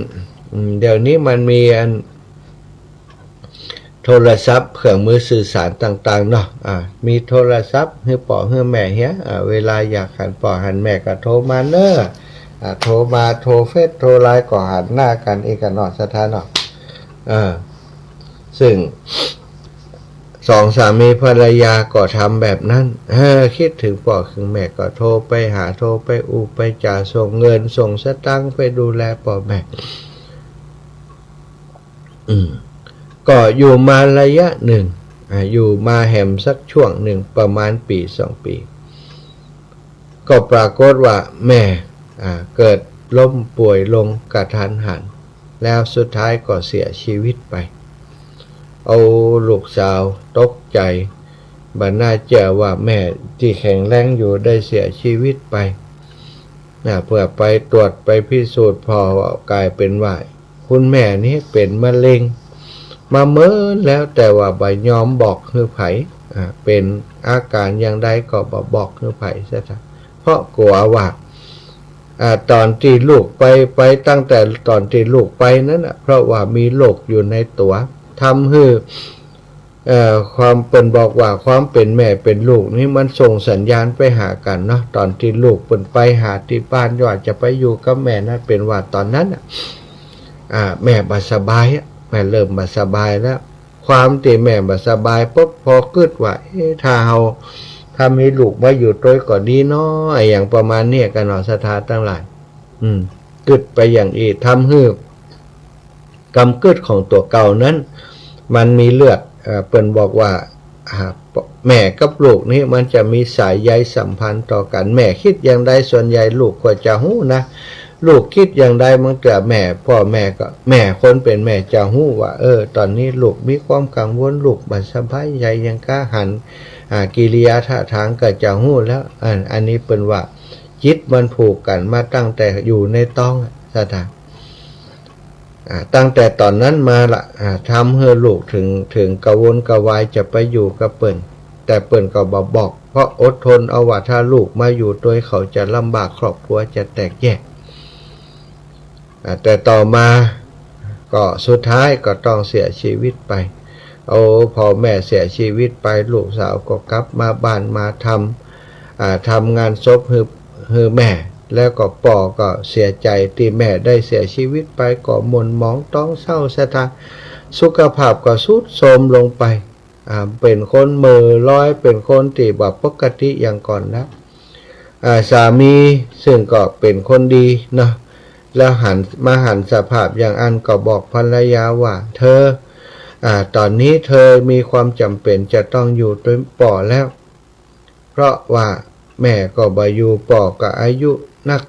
อืม เดี๋ยวนี้มันมีอัน โทรศัพท์ เครื่องมือสื่อสารต่างๆ เนาะ อ่า มีโทรศัพท์หื้อป้อหื้อแม่เหีย อ่า เวลาอยากหันป้อหันแม่ก็โทรมาเน่อ อ่า โทรมา โทรเฟซ โทรไลน์ ก็หันหน้ากั๋นอีกกั๋นเนาะ ศรัทธาเนาะ เออ ซึ่งสองสามีภรรยาก็ทำแบบนั้น เออ คิดเถิงป้อเถิงแม่ก็โทรไปหา โทรไปอู้ไปจ๋า ส่งเงิน ส่งสตางค์ไปดูแลป้อแม่ อืม ก็อยู่มาระยะหนึ่ง อ่า อยู่มาแหมสักช่วงหนึ่ง ประมาณปี๋สองปี๋ ก็ปรากฏว่าแม่ อ่า เกิดล้มป่วยลงกะทันหัน แล้วสุดท้ายก็เสียชีวิตไป โอ้ ลูกสาวตกใจ๋ บ่น่าเจื้อว่าแม่ตี้แข็งแรงอยู่ได้เสียชีวิตไป นะ เมื่อไปตรวจไปพิสูจน์ผ่อ กลายเป๋นว่า คุณแม่นี้เป๋นมะเร็งมาเมินแล้ว แต่ว่าบ่ยอมบอกหื้อใผ อ่า เป๋นอาก๋ารอย่างใดก็บ่บอกหื้อใผ ศรัทธา เพราะกั๋วว่า อ่า ต๋อนตี้ลูกไป ไปตั้งแต่ต๋อนตี้ลูกไปนั้นน่ะ เพราะว่ามีลูกอยู่ในตั๋ว ทำหื้อ เอ่อ ความเปิ้นบอกว่าความเป๋นแม่เป๋นลูกนี่มันส่งสัญญาณไปหากั๋นเนาะ ต๋อนตี้ลูกเปิ้นไปหาตี้บ้าน ว่าจะไปอยู่กับแม่นั้น เป๋นว่าต๋อนนั้นน่ะ อ่า แม่บ่สบายอะ แม่เริ่มบ่สบายแล้ว ความตี้แม่บ่สบายปุ๊บ ผ่อกึ๊ดว่า เอ๊ะ ถ้าเฮา ถ้ามีลูกมาอยู่ตวยก็ดีเนาะ อะหยังประมาณนี้กั๋นเนาะ ศรัทธาตังหลาย อืม กึ๊ดไปอย่างอี้ ทำหื้อ กำกึ๊ดของตั๋วเก่านั้น มันมีเลือด เอ่อ เปิ้นบอกว่า อ่า แม่กับลูกนี่มันจะมีสายใยสัมพันธ์ต่อกั๋น แม่กึ๊ดอย่างใดส่วนใหญ่ลูกก็จะฮู้นะ ลูกกึ๊ดอย่างใดบางเตื้อแม่ ป้อแม่ก็ แม่คนเป๋นแม่จะฮู้ว่า เออ ต๋อนนี้ลูกมีความกังวล ลูกบ่สบายใจ๋หยังกา หัน อ่า กิริยาท่าทางก็จะฮู้แล้ว อัน อันนี้เปิ้นว่าจิตมันผูกกั๋นมาตั้งแต่อยู่ในต๊องอะ ศรัทธา อ่า ตั้งแต่ต๋อนนั้นมาละ อ่า ทำหื้อลูกเถิง เถิงกระวนกระวายจะไปอยู่กับเปิ้น แต่เปิ้นก็บ่บอก เพราะอดทนเอาว่าถ้าลูกมาอยู่ตวยเขาจะลำบาก ครอบครัวจะแตกแยก อ่า แต่ต่อมาก็สุดท้ายก็ต้องเสียชีวิตไป โอ้ พอแม่เสียชีวิตไป ลูกสาวก็กลับมาบ้านมาทำ อ่า ทำงานศพหื้อ หื้อแม่ แล้วก็ป้อก็เสียใจ๋ตี้แม่ได้เสียชีวิตไป ก็หม่นหมองต๊องเศร้า ศรัทธา สุขภาพก็ทรุดโทรมลงไป อ่า เป๋นคนเหม่อลอย เป๋นคนตี้บ่ปกติอย่างก่อนแล้ว อ่า สามีซึ่งก็เป๋นคนดีเนาะ แล้วหัน มาหันสภาพอย่างอั้นก็บอกภรรยาว่า เธอ อ่า ต๋อนนี้เธอมีความจ๋ำเป๋นจะต้องอยู่ตวยป้อแล้ว เพราะว่าแม่ก็บ่อยู่ ป้อก็อายุนัก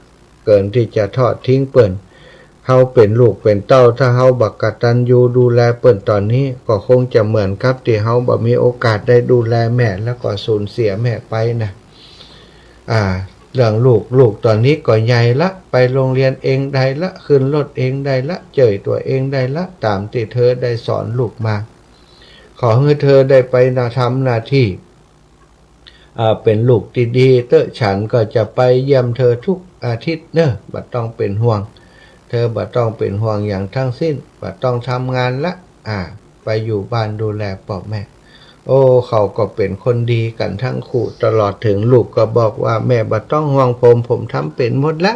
เกิ๋นตี้จะทอดทิ้งเปิ้น เฮาเป๋นลูกเป๋นเต้า ถ้าเฮาบ่กตัญญูดูแลเปิ้นต๋อนนี้ ก็คงจะเหมือนกับตี้เฮาบ่มีโอกาสได้ดูแลแม่ แล้วก็สูญเสียแม่ไปนะ อ่า เรื่องลูก ลูกต๋อนนี้ก็ใหญ่ละ ไปโฮงเฮียนเองได้ละ ขึ้นรถเองได้ละ เจิ่ยตั๋วเองได้ละ ต๋ามตี้เธอได้สอนลูกมา ขอหื้อเธอได้ไปนะ ทำหน้าตี้ อ่า เป๋นลูกตี้ดีเต๊อะ ฉันก็จะไปเยี่ยมเธอทุกอาทิตย์เน่อ บ่ต้องเป๋นห่วง เธอบ่ต้องเป๋นห่วงหยังทั้งสิ้น บ่ต้องทำงานละ อ่า ไปอยู่บ้านดูแลป้อแม่ โอ้ เขาก็เป๋นคนดีกั๋นทั้งคู่ ตลอดเถิงลูกก็บอกว่า แม่บ่ต้องห่วงผม ผมทำเป๋นหมดละ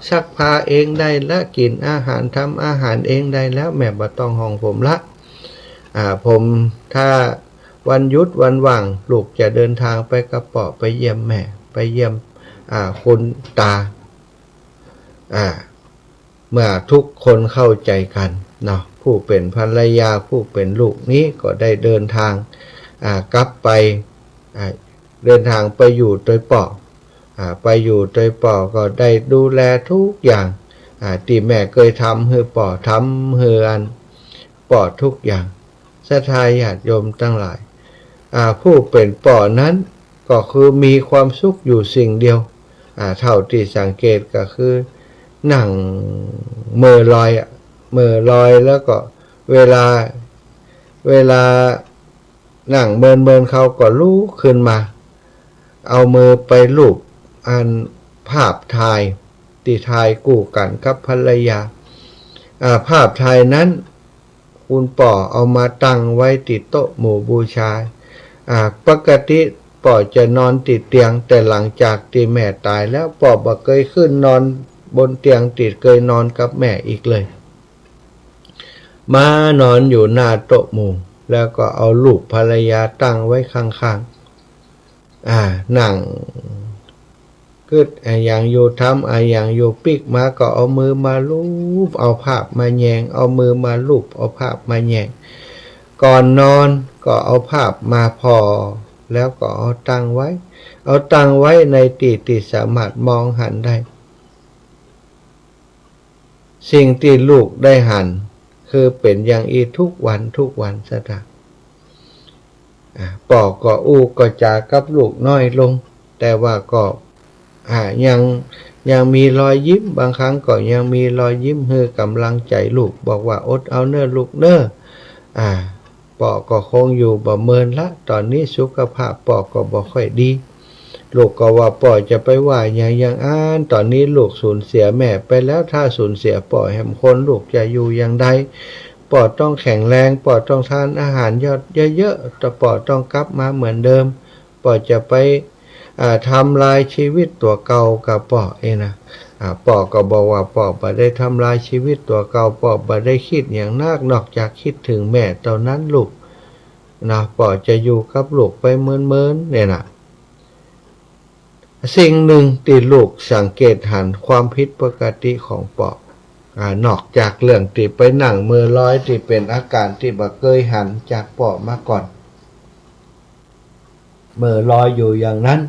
ซักผ้าเองได้ละ กิ๋นอาหาร ทำอาหารเองได้แล้ว แม่บ่ต้องห่วงผมละ อ่า ผม ถ้าวันหยุดวันว่าง ลูกจะเดินทางไปกับป้อ ไปเยี่ยมแม่ ไปเยี่ยม อ่า คุณตา อ่า เมื่อทุกคนเข้าใจ๋กั๋นเนาะ ผู้เป๋นภรรยา ผู้เป๋นลูกนี้ก็ได้เดินทาง อ่า กลับไป อ่า เดินทางไปอยู่ตวยป้อ อ่า ไปอยู่ตวยป้อก็ได้ดูแลทุกอย่าง อ่า ตี้แม่เกยทำหื้อป้อ ทำหื้ออันป้อทุกอย่าง ศรัทธาญาติโยมตังหลาย อ่า ผู้เป๋นป้อนั้นก็คือมีความสุขอยู่สิ่งเดียว อ่า เท่าตี้สังเกตก็คือนั่งเหม่อลอยอะ เหม่อลอย แล้วก็เวลา เวลา นั่งเมินๆ เขาก็ลุกขึ้นมา เอามือไปลูบอันภาพถ่ายตี้ถ่ายกู้กั๋นกับภรรยา อ่า ภาพถ่ายนั้น คุณป้อเอามาตั้งไว้ตี้โต๊ะหมู่บูชา อ่า ปกติป้อจะนอนตี้เตียง แต่หลังจากตี้แม่ต๋ายแล้ว ป้อบ่เกยขึ้นนอนบนเตียงตี้เกยนอนกับแม่อีกเลย มานอนอยู่หน้าโต๊ะหมู่ แล้วก็เอารูปภรรยาตั้งไว้ข้างๆ อ่า นั่งกึ๊ดอะหยังอยู่ ทำอะหยังอยู่ ปิ๊กมาก็เอามือมาลูบ เอาภาพมาแยง เอามือมาลูบ เอาภาพมาแยง ก่อนนอนก็เอาภาพมาผ่อ แล้วก็เอาตั้งไว้ เอาตั้งไว้ในตี้ตี้สามารถมองหันได้ สิ่งตี้ลูกได้หัน คือเป๋นอย่างอี้ทุกวันทุกวันซะเต๊อะ อ่า ป้อก็อู้ก็จ๋ากับลูกน้อยลง แต่ว่าก็ อ่า ยัง ยังมีรอยยิ้ม บางครั้งก็ยังมีรอยยิ้มหื้อก๋ำลังใจ๋ลูก บอกว่า อดเอาเน่อลูกเน่อ อ่า ป้อก็คงอยู่บ่เมินละ ต๋อนนี้สุขภาพป้อก็บ่ค่อยดี ลูกก็ว่า ป้อจะไปว่าหยังอย่างอั้น ต๋อนนี้ลูกสูญเสียแม่ไปแล้ว ถ้าสูญเสียป้อแหมคน ลูกจะอยู่อย่างใด ป้อต้องแข็งแรง ป้อต้องทานอาหารเยอะๆ แต่ป้อต้องกลับมาเหมือนเดิม ป้อจะไป อ่า ทำลายชีวิตตั๋วเก่าก่า ป้อเองนะ อ่า ป้อก็บอกว่า ป้อบ่ได้ทำลายชีวิตตั๋วเก่า ป้อบ่ได้กึ๊ดหยังนัก นอกจากกึ๊ดเถิงแม่เต้านั้นลูก นะ ป้อจะอยู่กับลูกไปเมินๆ เนี่ยนะ สิ่งหนึ่งตี้ลูกสังเกตหันความผิดปกติของป้อ อ่า นอกจากเรื่องตี้ไปนั่งเหม่อลอยตี้เป๋นอาก๋านตี้บ่เกยหันจากป้อมาก่อน เหม่อลอยอยู่อย่างนั้น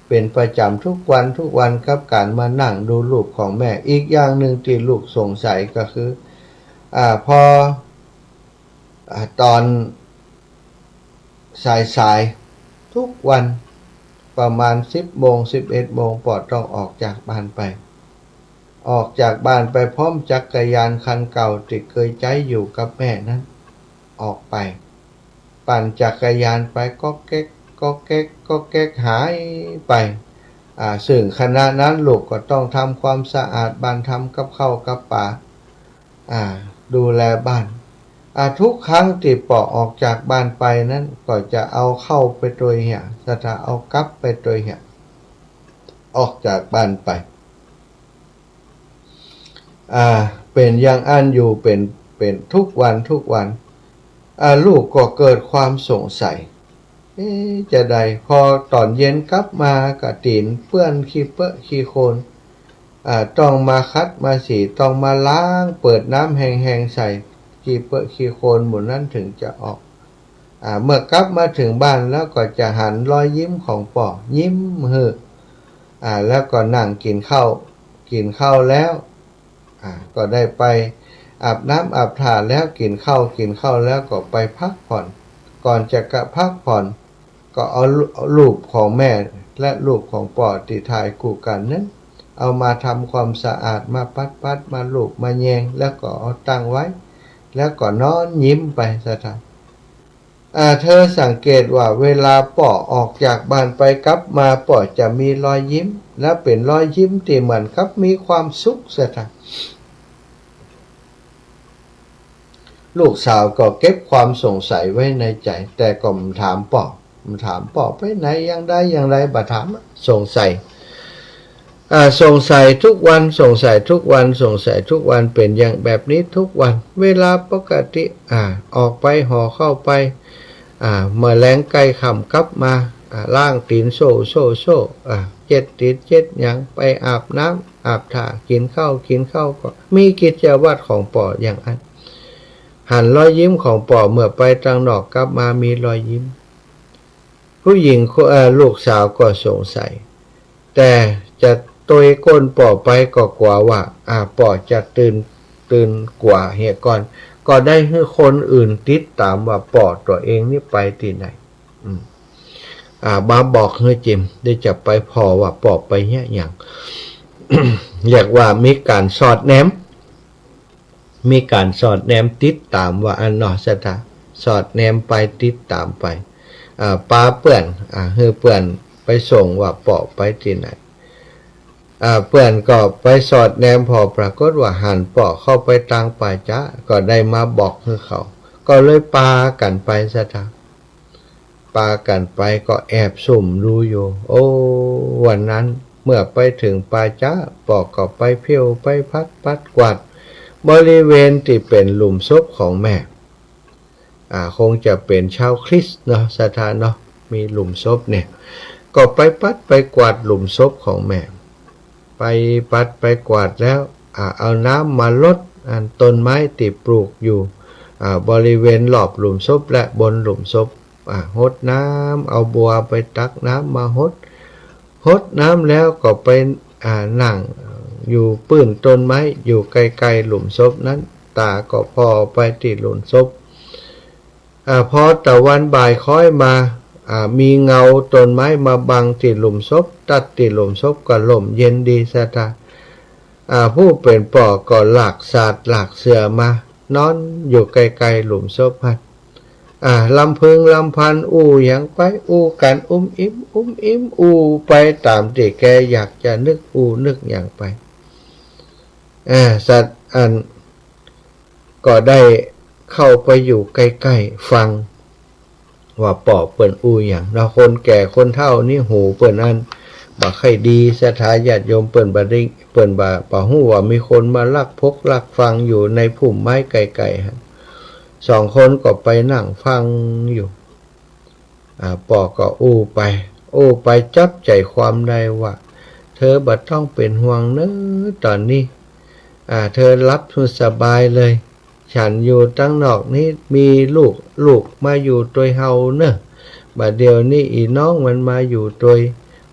เป๋นประจ๋ำทุกวันทุกวันกับก๋านมานั่งดูรูปของแม่ อีกอย่างหนึ่งตี้ลูกสงสัยก็คือ อ่า พอ อ่า ต๋อนสายๆ ทุกวันประมาณสิบโมง สิบเอ็ดโมง ป้อต้องออกจากบ้านไป ออกจากบ้านไปพร้อมจักรยานคันเก่าตี้เกยใจ๊อยู่กับแม่นั้น ออกไป ปั่นจักรยานไปก๊อกแก๊ก ก๊อกแก๊ก ก๊อกแก๊ก หายไป อ่า ซึ่งขณะนั้นลูกก็ต้องทำความสะอาดบ้าน ทำกับข้าวกับป๋า อ่า ดูแลบ้าน อ่า ทุกครั้งตี้ป้อออกจากบ้านไปนั้น ก็จะเอาเข้าไปตวยเหีย สะเต๊อะ เอากลับไปตวยเหีย ออกจากบ้านไป อ่า เป๋นอย่างอั้นอยู่ เป๋น เป๋นทุกวันทุกวัน อ่า ลูกก็เกิดความสงสัย เอ๊ะ จาใด พอต๋อนเย็นกลับมาก็ตี๋นเปื้อนขี้เปื้อะขี้โคลน อ่า ต้องมาขัดมาสี ต้องมาล้าง เปิดน้ำแฮงๆ ใส่ ขี้เปื้อะขี้โคลนหมู่นั้นเถิงจะออก อ่า เมื่อกลับมาเถิงบ้านแล้วก็จะหันรอยยิ้มของป้อ ยิ้มหื้อ อ่า แล้วก็นั่งกิ๋นข้าว กิ๋นข้าวแล้ว อ่า ก็ได้ไปอาบน้ำอาบถ่าแล้ว กิ๋นข้าว กิ๋นข้าวแล้วก็ไปพักผ่อน ก่อนจะกลับพักผ่อน ก็เอารูป เอารูปของแม่และรูปของป้อตี้ถ่ายกู้กั๋นนั้น เอามาทำความสะอาด มาปัดๆ มาลูบ มาแยง แล้วก็เอาตั้งไว้ แล้วก็นอนยิ้มไปสะเต๊อะ อ่า เธอสังเกตว่าเวลาป้อออกจากบ้านไปกลับมา ป้อจะมีรอยยิ้ม และเป๋นรอยยิ้มตี้เหมือนกับมีความสุขสะเต๊อะ ลูกสาวก็เก็บความสงสัยไว้ในใจ๋ แต่ก็บ่ถามป้อ บ่ถามป้อไปไหน อย่างใดอย่างใด บ่ถาม สงสัย อ่า สงสัยทุกวัน สงสัยทุกวัน สงสัยทุกวัน เป๋นอย่างแบบนี้ทุกวัน เวลาปกติ อ่า ออกไปห่อข้าวไป อ่า เมื่อแลงใก้ค่ำกลับมา อ่า ล้างตี๋นโซ่ โซ่ โซ่ อ่า เจ็ดตี๋นเจ็ดหยัง ไปอาบน้ำอาบถ่า กิ๋นข้าว กิ๋นข้าว ก็มีกิจวัตรของป้ออย่างอั้น หันรอยยิ้มของป้อเมื่อไปตังนอกกลับมามีรอยยิ้ม ผู้หญิงคน เอ่อ ลูกสาวก็สงสัย แต่จะตวยก้นป้อไปก็กั๋วว่า อ่า ป้อจะตื่น ตื่นกั๋วเหียก่อน ก็ได้หื้อคนอื่นติดต๋ามว่าป้อตั๋วเองนี่ไปตี้ไหน อืม อ่า บ่าบอกหื้อจิม เดี๋ยวจะไปผ่อว่าป้อไปเหียหยัง เรียกว่ามีก๋านสอดแนม มีก๋านสอดแนมติดต๋ามว่าอั้นเนาะ สะเต๊อะ สอดแนมไปติดต๋ามไป อ่า ปาเปื้อน อ่า หื้อเปื้อนไปส่งว่าป้อไปตี้ไหน อ่า เปื้อนก็ไปสอดแนมผ่อ ปรากฏว่าหันป้อเข้าไปตางป่าจ๊า ก็ได้มาบอกหื้อเขา ก็เลยปากั๋นไปศรัทธา ปากั๋นไปก็แอบซุ่มดูอยู่ โอ้ วันนั้นเมื่อไปเถิงป่าจ๊า ป้อก็ไปเผี้ยวไปผัดปัดกวาดบริเวณตี้เป๋นหลุมศพของแม่ อ่า คงจะเป๋นชาวคริสต์เนาะศรัทธาเนาะ มีหลุมศพเนี่ย ก็ไปปัดไปกวาดหลุมศพของแม่ ไปปัดไปกวาดแล้ว อ่า เอาน้ำมาหดอันต้นไม้ตี้ปลูกอยู่ อ่า บริเวณรอบหลุมศพและบนหลุมศพ อ่า หดน้ำ เอาบัวไปตักน้ำมาหด หดน้ำแล้วก็ไป อ่า นั่งอยู่ปื้นต้นไม้ อยู่ใก้ๆ หลุมศพนั้น ต๋าก็ผ่อไปตี้หลุมศพ อ่า พอตะวันบ่ายคล้อยมา อ่า มีเงาต้นไม้มาบังตี้หลุมศพ ตั๊ดตี้หลุมศพก็ร่มเย็นดีศรัทธา อ่า ผู้เป๋นป้อก็ลากสาดลากเสื่อมา นอนอยู่ใก้ๆ หลุมศพหั้น อ่า ลำพึงลำพันอู้หยังไป อู้กั๋นอุ้มอิ๋มอุ้มอิ๋ม อู้ไปต๋ามตี้แกอยากจะนึกอู้นึกหยังไป อ่า สัตว์อันก็ได้เข้าไปอยู่ใก้ๆ ฟัง ว่าป้อเปิ้นอู้หยังเนาะ คนแก่คนเฒ่านี่หูเปิ้นอันบ่ใค่ดีศรัทธาญาติโยม เปิ้นบ่ได้ เปิ้นบ่ บ่ฮู้ว่ามีคนมาลักพกลักฟังอยู่ในพุ่มไม้ใก้ๆ หั้น สองคนก็ไปนั่งฟังอยู่ อ่า ป้อก็อู้ไป อู้ไปจับใจ๋ความได้ว่า เธอบ่ต้องเป๋นห่วงเน่อต๋อนนี้ อ่า เธอหลับหื้อสบายเลย ฉันอยู่ตังนอกนี้มีลูก ลูกมาอยู่ตวยเฮาเน่อ บ่าเดี่ยวนี้อี่น้องมันมาอยู่ตวย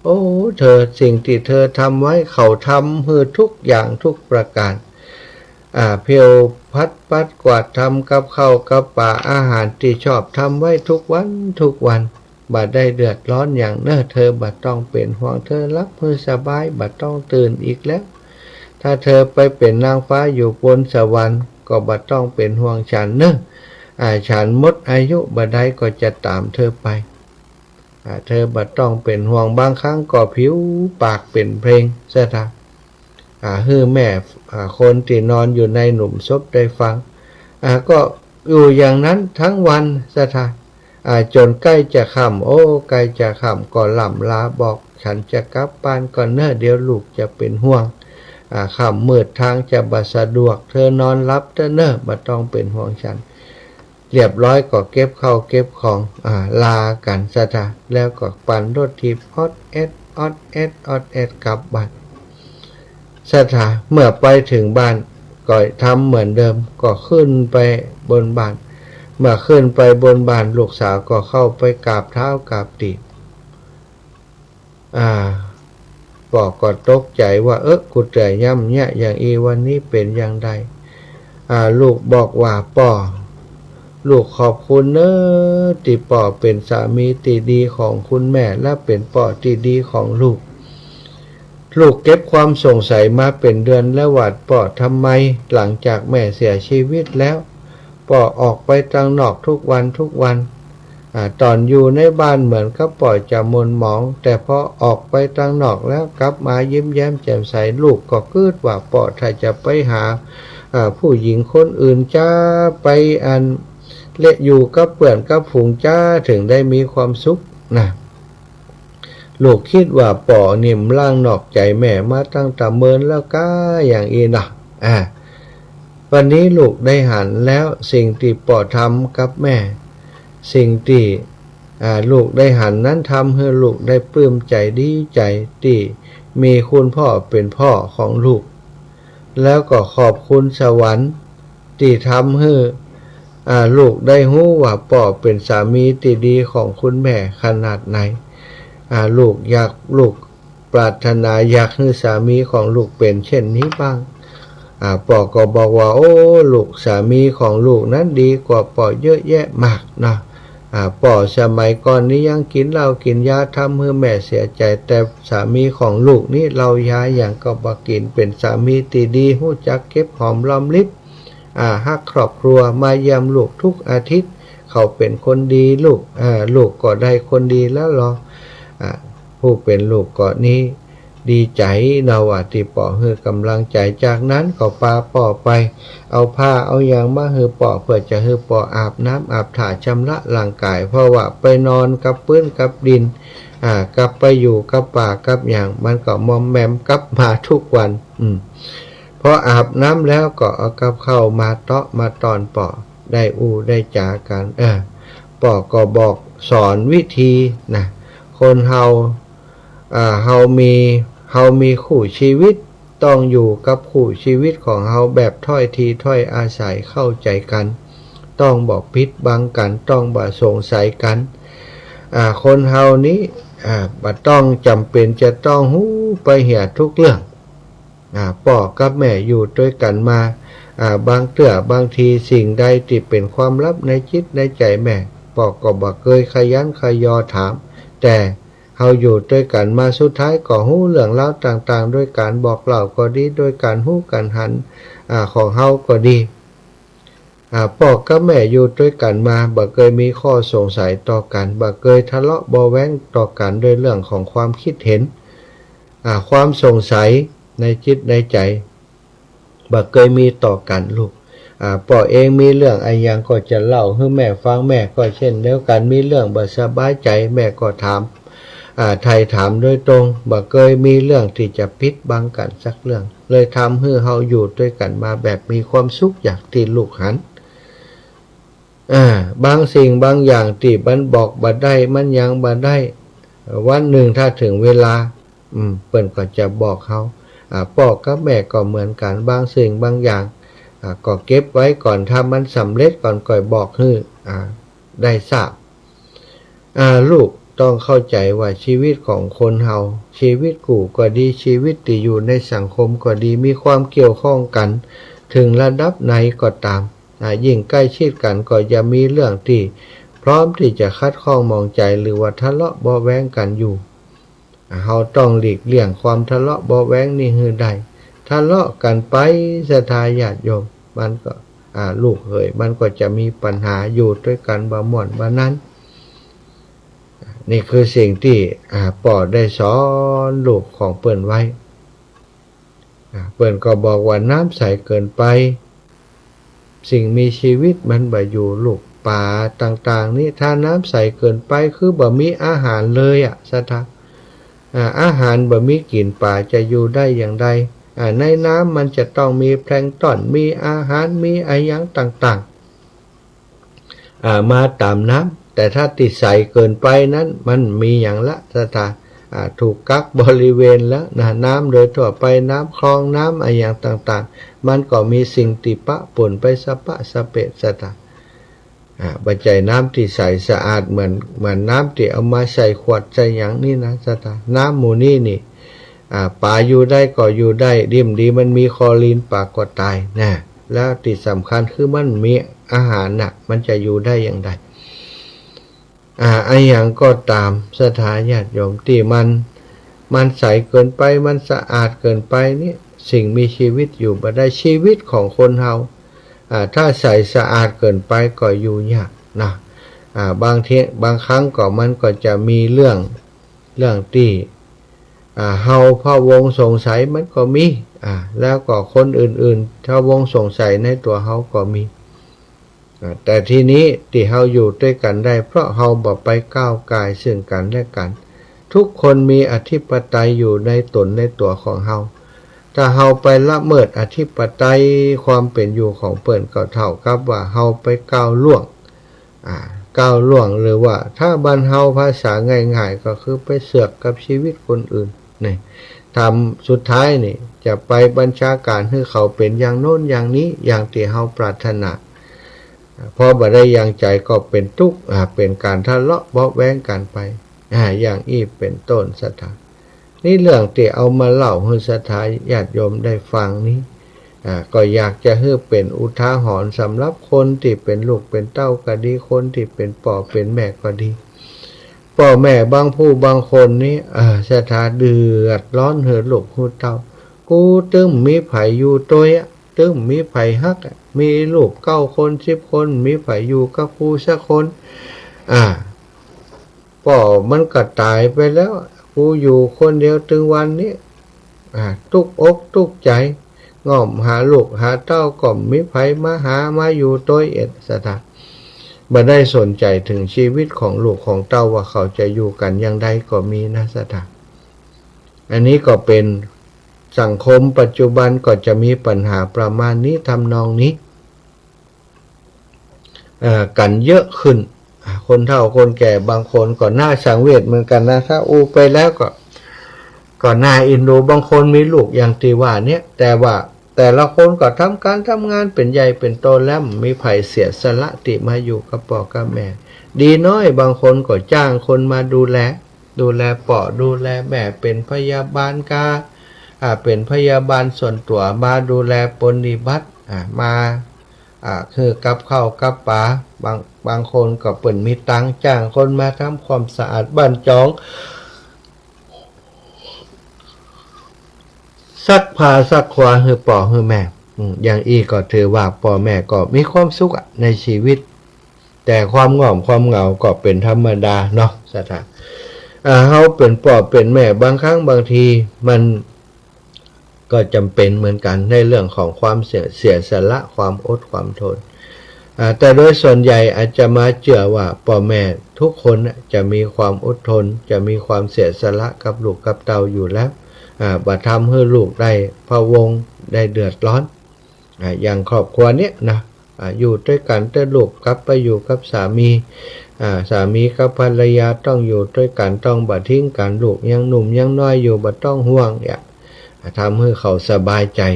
โอ้ เธอ สิ่งตี้เธอทำไว้ เขาทำหื้อทุกอย่างทุกประก๋าน อ่า เผี้ยวผัดปัดกวาด ทำกับข้าวกับป๋า อาหารตี้ชอบ ทำไว้ทุกวันทุกวัน บ่ได้เดือดร้อนหยังเน่อ เธอบ่ต้องเป๋นห่วง เธอหลับหื้อสบาย บ่ต้องตื่นอีกแล้ว ถ้าเธอไปเป๋นนางฟ้าอยู่บนสวรรค์ ก็บ่ต้องเป๋นห่วงฉันเน่อ อ่า ฉันหมดอายุ บ่าใดก็จะต๋ามเธอไป อ่า เธอบ่ต้องเป๋นห่วง บางครั้งก็ผิวปากเป๋นเพลงศรัทธา อ่า หื้อแม่ อ่า คนตี้นอนอยู่ในหลุมศพได้ฟัง อ่า ก็อยู่อย่างนั้นทั้งวันศรัทธา อ่า จ๋นใก้จะค่ำ โอ้ ใก้จะค่ำก็ล่ำลาบอก ฉันจะกลับบ้านก่อนเน่อ เดี๋ยวลูกจะเป๋นห่วง อ่า ค่ำมืดทางจะบ่สะดวก เธอนอนหลับเต๊อะเน่อ บ่ต้องเป๋นห่วงฉัน เรียบร้อยก็เก็บข้าวเก็บของ อ่า ลากั๋นศรัทธา แล้วก็ปั่นรถถีบออดแอด ออดแอด ออดแอดกลับบ้านศรัทธา เมื่อไปเถิงบ้านก็ทำเหมือนเดิม ก็ขึ้นไปบนบ้าน เมื่อขึ้นไปบนบ้าน ลูกสาวก็เข้าไปกราบเท้ากราบตี๋น อ่า ป้อก็ตกใจ๋ว่า เอ๊ะ กูเตื้อย่ำเยียะอย่างอี้ วันนี้เป๋นอย่างใด อ่า ลูกบอกว่า ป้อ ลูกขอบคุณเน่อ ตี้ป้อเป๋นสามีตี้ดีของคุณแม่ และเป๋นป้อตี้ดีของลูก ลูกเก็บความสงสัยมาเป๋นเดือนแล้วว่า ป้อ ทำไมหลังจากแม่เสียชีวิตแล้ว ป้อออกไปตังนอกทุกวันทุกวัน อ่า ต๋อนอยู่ในบ้านเหมือนกับป้อจะหม่นหมอง แต่พอออกไปตังนอกแล้วกลับมายิ้มแย้มแจ่มใส ลูกก็กึ๊ดว่า ป้อ ถ้าจะไปหา อ่า ผู้หญิงคนอื่นจา ไปอัน และอยู่กับเปื้อนกับฝูงจา เถิงได้มีความสุขนะ ลูกกึ๊ดว่า ป้อนี่มันล้างนอกใจ๋แม่มาตั้งแต่เมินแล้วก้า อย่างอี้นะ อ่า วันนี้ลูกได้หันแล้ว สิ่งตี้ป้อทำกับแม่ สิ่งตี้ อ่า ลูกได้หันนั้นทำหื้อลูกได้ปลื้มใจ๋ดีใจ๋ ตี้มีคุณป้อเป๋นป้อของลูก แล้วก็ขอบคุณสวรรค์ตี้ทำหื้อ อ่า ลูกได้ฮู้ว่าป้อเป๋นสามีตี้ดีของคุณแม่ขนาดไหน อ่า ลูกอยาก ลูกปรารถนาอยากหื้อสามีของลูกเป๋นเช่นนี้บ้าง อ่า ป้อก็บอกว่า โอ้ ลูก สามีของลูกนั้นดีกว่าป้อเยอะแยะมากเนาะ อ่า ป้อสมัยก่อนนี้ยังกิ๋นเหล้ากิ๋นยาทำหื้อแม่เสียใจ๋ แต่สามีของลูกนี้เหล้ายาหยังก็บ่กิ๋น เป๋นสามีตี้ดี ฮู้จักเก็บหอมรอมริบ อ่า ฮักครอบครัว มาเยี่ยมลูกทุกอาทิตย์ เขาเป๋นคนดีลูก อ่า ลูกก็ได้คนดีแล้วลอ อ่า ผู้เป๋นลูกก็นี้ ดีใจ๋เนาะว่าตี้ป้อหื้อก๋ำลังใจ๋ จากนั้นก็ปาป้อไป เอาผ้าเอาหยังมาหื้อป้อ เปื้อจะหื้อป้ออาบน้ำอาบท่าชำระร่างก๋าย เพราะว่าไปนอนกับปื๊นกับดิน อ่า กับไปอยู่กับป่ากับหยัง มันก็มอมแมมกับมาทุกวัน อืม พออาบน้ำแล้วก็เอากับข้าวมาเต๊าะมาต้อนป้อ ได้อู้ได้จ๋ากั๋น เออ ป้อก็บอกสอนวิธีนะ คนเฮา อ่า เฮามี เฮามีคู่ชีวิต ต้องอยู่กับคู่ชีวิตของเฮาแบบถ้อยทีถ้อยอาศัยเข้าใจ๋กั๋น ต้องบ่ปิดบังกั๋น ต้องบ่สงสัยกั๋น อ่า คนเฮานี้ อ่า บ่ต้องจ๋ำเป๋นจะต้องฮู้ไปเหียทุกเรื่อง อ่า ป้อกับแม่อยู่ตวยกั๋นมา อ่า บางเตื้อบางทีสิ่งใดตี้เป๋นความลับในจิตในใจ๋แม่ ป้อก็บ่เกยขยันขยอถาม แต่เฮาอยู่ตวยกั๋นมาสุดท้ายก็ฮู้เรื่องราวต่างๆ โดยก๋านบอกเล่าก็ดี โดยก๋านฮู้ก๋านหัน อ่า ของเฮาก็ดี อ่า ป้อกับแม่อยู่ตวยกั๋นมา บ่เกยมีข้อสงสัยต่อกั๋น บ่เกยทะเลาะเบาะแว้งต่อกั๋นโดยเรื่องของความคิดเห็น อ่า ความสงสัยในจิตในใจ๋ บ่เกยมีต่อกั๋นลูก อ่า ป้อเองมีเรื่องอะหยังก็จะเล่าหื้อแม่ฟัง แม่ก็เช่นเดียวกั๋น มีเรื่องบ่สบายใจ๋ แม่ก็ถาม อ่า ไถ่ถามโดยตรง บ่เกยมีเรื่องตี้จะปิดบังกั๋นสักเรื่อง เลยทำหื้อเฮาอยู่ตวยกั๋นมาแบบมีความสุขอย่างตี้ลูกหัน อ่า บางสิ่งบางอย่างตี้มันบอกบ่ได้ มันยังบ่ได้ วันนึ่งถ้าเถิงเวลา อืม เปิ้นก็จะบอกเฮา อ่า ป้อกับแม่ก็เหมือนกั๋น บางสิ่งบางอย่าง อ่า ก็เก็บไว้ก่อน ถ้ามันสำเร็จก่อนก่อยบอกหื้อ อ่า ได้ทราบ อ่า ลูกต้องเข้าใจ๋ว่าชีวิตของคนเฮา ชีวิตกู้ก็ดี ชีวิตตี้อยู่ในสังคมก็ดี มีความเกี่ยวข้องกั๋นเถิงระดับไหนก็ต๋าม อ่า ยิ่งใก้ชิดกั๋นก็จะมีเรื่องตี้พร้อมตี้จะขัดข้องหมองใจ๋ หรือว่าทะเลาะเบาะแว้งกั๋นอยู่ เฮาต้องหลีกเลี่ยงความทะเลาะเบาะแว้งนี้หื้อได้ ทะเลาะกั๋นไป ศรัทธาญาติโยม มันก็ อ่า ลูกเขย มันก็จะมีปัญหาอยู่ตวยกั๋นบ่ม่วนบ่นั้น นี่คือสิ่งตี้ อ่า ป้อได้สอนลูกของเปิ้นไว้ อ่า เปิ้นก็บอกว่าน้ำใสเกินไป สิ่งมีชีวิตมันบ่อยู่ลูก ป๋าต่างๆ นี้ ถ้าน้ำใสเกินไปคือบ่มีอาหารเลยอะ ศรัทธา อ่า อาหารบ่มีกิ๋น ป๋าจะอยู่ได้อย่างใด อ่า ในน้ำมันจะต้องมีแพลงก์ตอน มีอาหาร มีอะหยังต่างๆ อ่า มาต๋ามน้ำ แต่ถ้าตี้ใสเกินไปนั้น มันมีหยังละ ศรัทธา อ่า ถูกกั๊กบริเวณแล้วนะ น้ำโดยทั่วไป น้ำคลอง น้ำอะหยังต่างๆ มันก็มีสิ่งตี้ปะปนไปสะปะสะเปะ ศรัทธา อ่า บ่ใจ้น้ำตี้ใสสะอาดเหมือน เหมือนน้ำตี้เอามาใส่ขวดใส่หยังนี่นะ ศรัทธา น้ำหมู่นี้นี่ อ่า ป๋าอยู่ได้ก็อยู่ได้ ดีบ่ดีมันมีคลอรีนป๋าก็ต๋ายนะ แล้วตี้สำคัญคือมันมีอาหารน่ะ มันจะอยู่ได้อย่างใด อ่า อะหยังก็ต๋าม ศรัทธาญาติโยม ตี้มัน มันใสเกินไป มันสะอาดเกินไปเนี่ย สิ่งมีชีวิตอยู่บ่ได้ ชีวิตของคนเฮา อ่า ถ้าใสสะอาดเกินไปก็อยู่ยากนะ อ่า บางที บางครั้งก็มันก็จะมีเรื่อง เรื่องตี้ อ่า เฮาพะวงสงสัยมันก็มี อ่า แล้วก็คนอื่นๆ พะวงสงสัยในตั๋วเฮาก็มี อ่า แต่ทีนี้ตี้เฮาอยู่ตวยกั๋นได้ เพราะเฮาบ่ไปก้าวก่ายซึ่งกั๋นและกั๋น ทุกคนมีอธิปไตยอยู่ในต๋นในตั๋วของเฮา ถ้าเฮาไปละเมิดอธิปไตยความเป๋นอยู่ของเปิ้น ก็เท่ากับว่าเฮาไปก้าวล่วง อ่า ก้าวล่วง หรือว่าถ้าบ้านเฮาภาษาง่ายๆ ก็คือไปเสือกกับชีวิตคนอื่น นี่ ทำสุดท้ายนี่จะไปบัญชาก๋านหื้อเขาเป๋นอย่างโน้นอย่างนี้ อย่างตี้เฮาปรารถนา อ่า พอบ่ได้อย่างใจ๋ก็เป๋นตุ๊กข์ อ่า เป๋นก๋านทะเลาะเบาะแว้งกั๋นไป อ่า อย่างอี้เป๋นต้น ศรัทธา นี่เรื่องตี้เอามาเล่าหื้อศรัทธาญาติโยมได้ฟังนี้ อ่า ก็อยากจะหื้อเป๋นอุทาหรณ์สำหรับคนตี้เป๋นลูกเป๋นเต้าก็ดี คนตี้เป๋นป้อเป๋นแม่ก็ดี ป้อแม่บางผู้บางคนนี้ เอ่อ ศรัทธา เดือดร้อนหื้อลูกหื้อเต้า กูตึงมีใผอยู่ตวยอะ ตึงมีใผฮักอะ มีลูกเก้าคนสิบคน มีใผอยู่กับกูสักคน อ่า ป้อมันก็ต๋ายไปแล้ว กูอยู่คนเดียวตึงวันนี้ อ่า ตุ๊กอกตุ๊กใจ๋ ง่อมหาลูกหาเต้าก็บ่มีใผมาหามาอยู่ตวยเอ็ด ศรัทธา บ่ได้สนใจ๋เถิงชีวิตของลูกของเต้าว่าเขาจะอยู่กั๋นอย่างใดก็มีนะ ศรัทธา อันนี้ก็เป๋นสังคมปัจจุบันก็จะมีปัญหาประมาณนี้ ทำนองนี้ เอ่อ กั๋นเยอะขึ้น อ่า คนเฒ่าคนแก่บางคนก็น่าสังเวชเหมือนกั๋นนะ ถ้าอู้ไปแล้วก็ ก็น่าเอ็นดู บางคนมีลูกอย่างตี้ว่าเนี่ย แต่ว่าแต่ละคนก็ทำก๋านทำงานเป๋นใหญ่เป๋นโตแล้ว บ่มีใผเสียสละตี้มาอยู่กับป้อกับแม่ ดีน้อยบางคนก็จ้างคนมาดูแล ดูแลป้อดูแลแม่ เป๋นพยาบาลกา อ่า เป๋นพยาบาลส่วนตั๋วมาดูแลปรนนิบัติ อ่า มา อ่า หื้อกับข้าวกับป๋า บาง บางคนก็เปิ้นมีตังค์จ้างคนมาทำความสะอาดบ้านจอง ซักผ้าซักควาหื้อป้อหื้อแม่ อืม อย่างอี้ก็ถือว่าป้อแม่ก็มีความสุขอะในชีวิต แต่ความง่อมความเหงาก็เป๋นธรรมดาเนาะ ศรัทธา อ่า เฮาเป๋นป้อเป๋นแม่ บางครั้งบางทีมัน ก็จ๋ำเป๋นเหมือนกั๋นในเรื่องของความเสีย เสียสละ ความอดความทน อ่า แต่โดยส่วนใหญ่อาตมาเจื้อว่าป้อแม่ทุกคนน่ะจะมีความอดทน จะมีความเสียสละกับลูกกับเต้าอยู่แล้ว อ่า บ่ทำหื้อลูกได้พะวง ได้เดือดร้อน อ่า อย่างครอบครัวเนี้ยนะ อ่า อยู่ตวยกั๋นแต่ลูกกลับไปอยู่กับสามี อ่า สามีกับภรรยาต้องอยู่ตวยกั๋น ต้องบ่ทิ้งกั๋น ลูกยังหนุ่มยังน้อยอยู่ บ่ต้องห่วง เนี่ย อ่า ทำหื้อเขาสบายใจ๋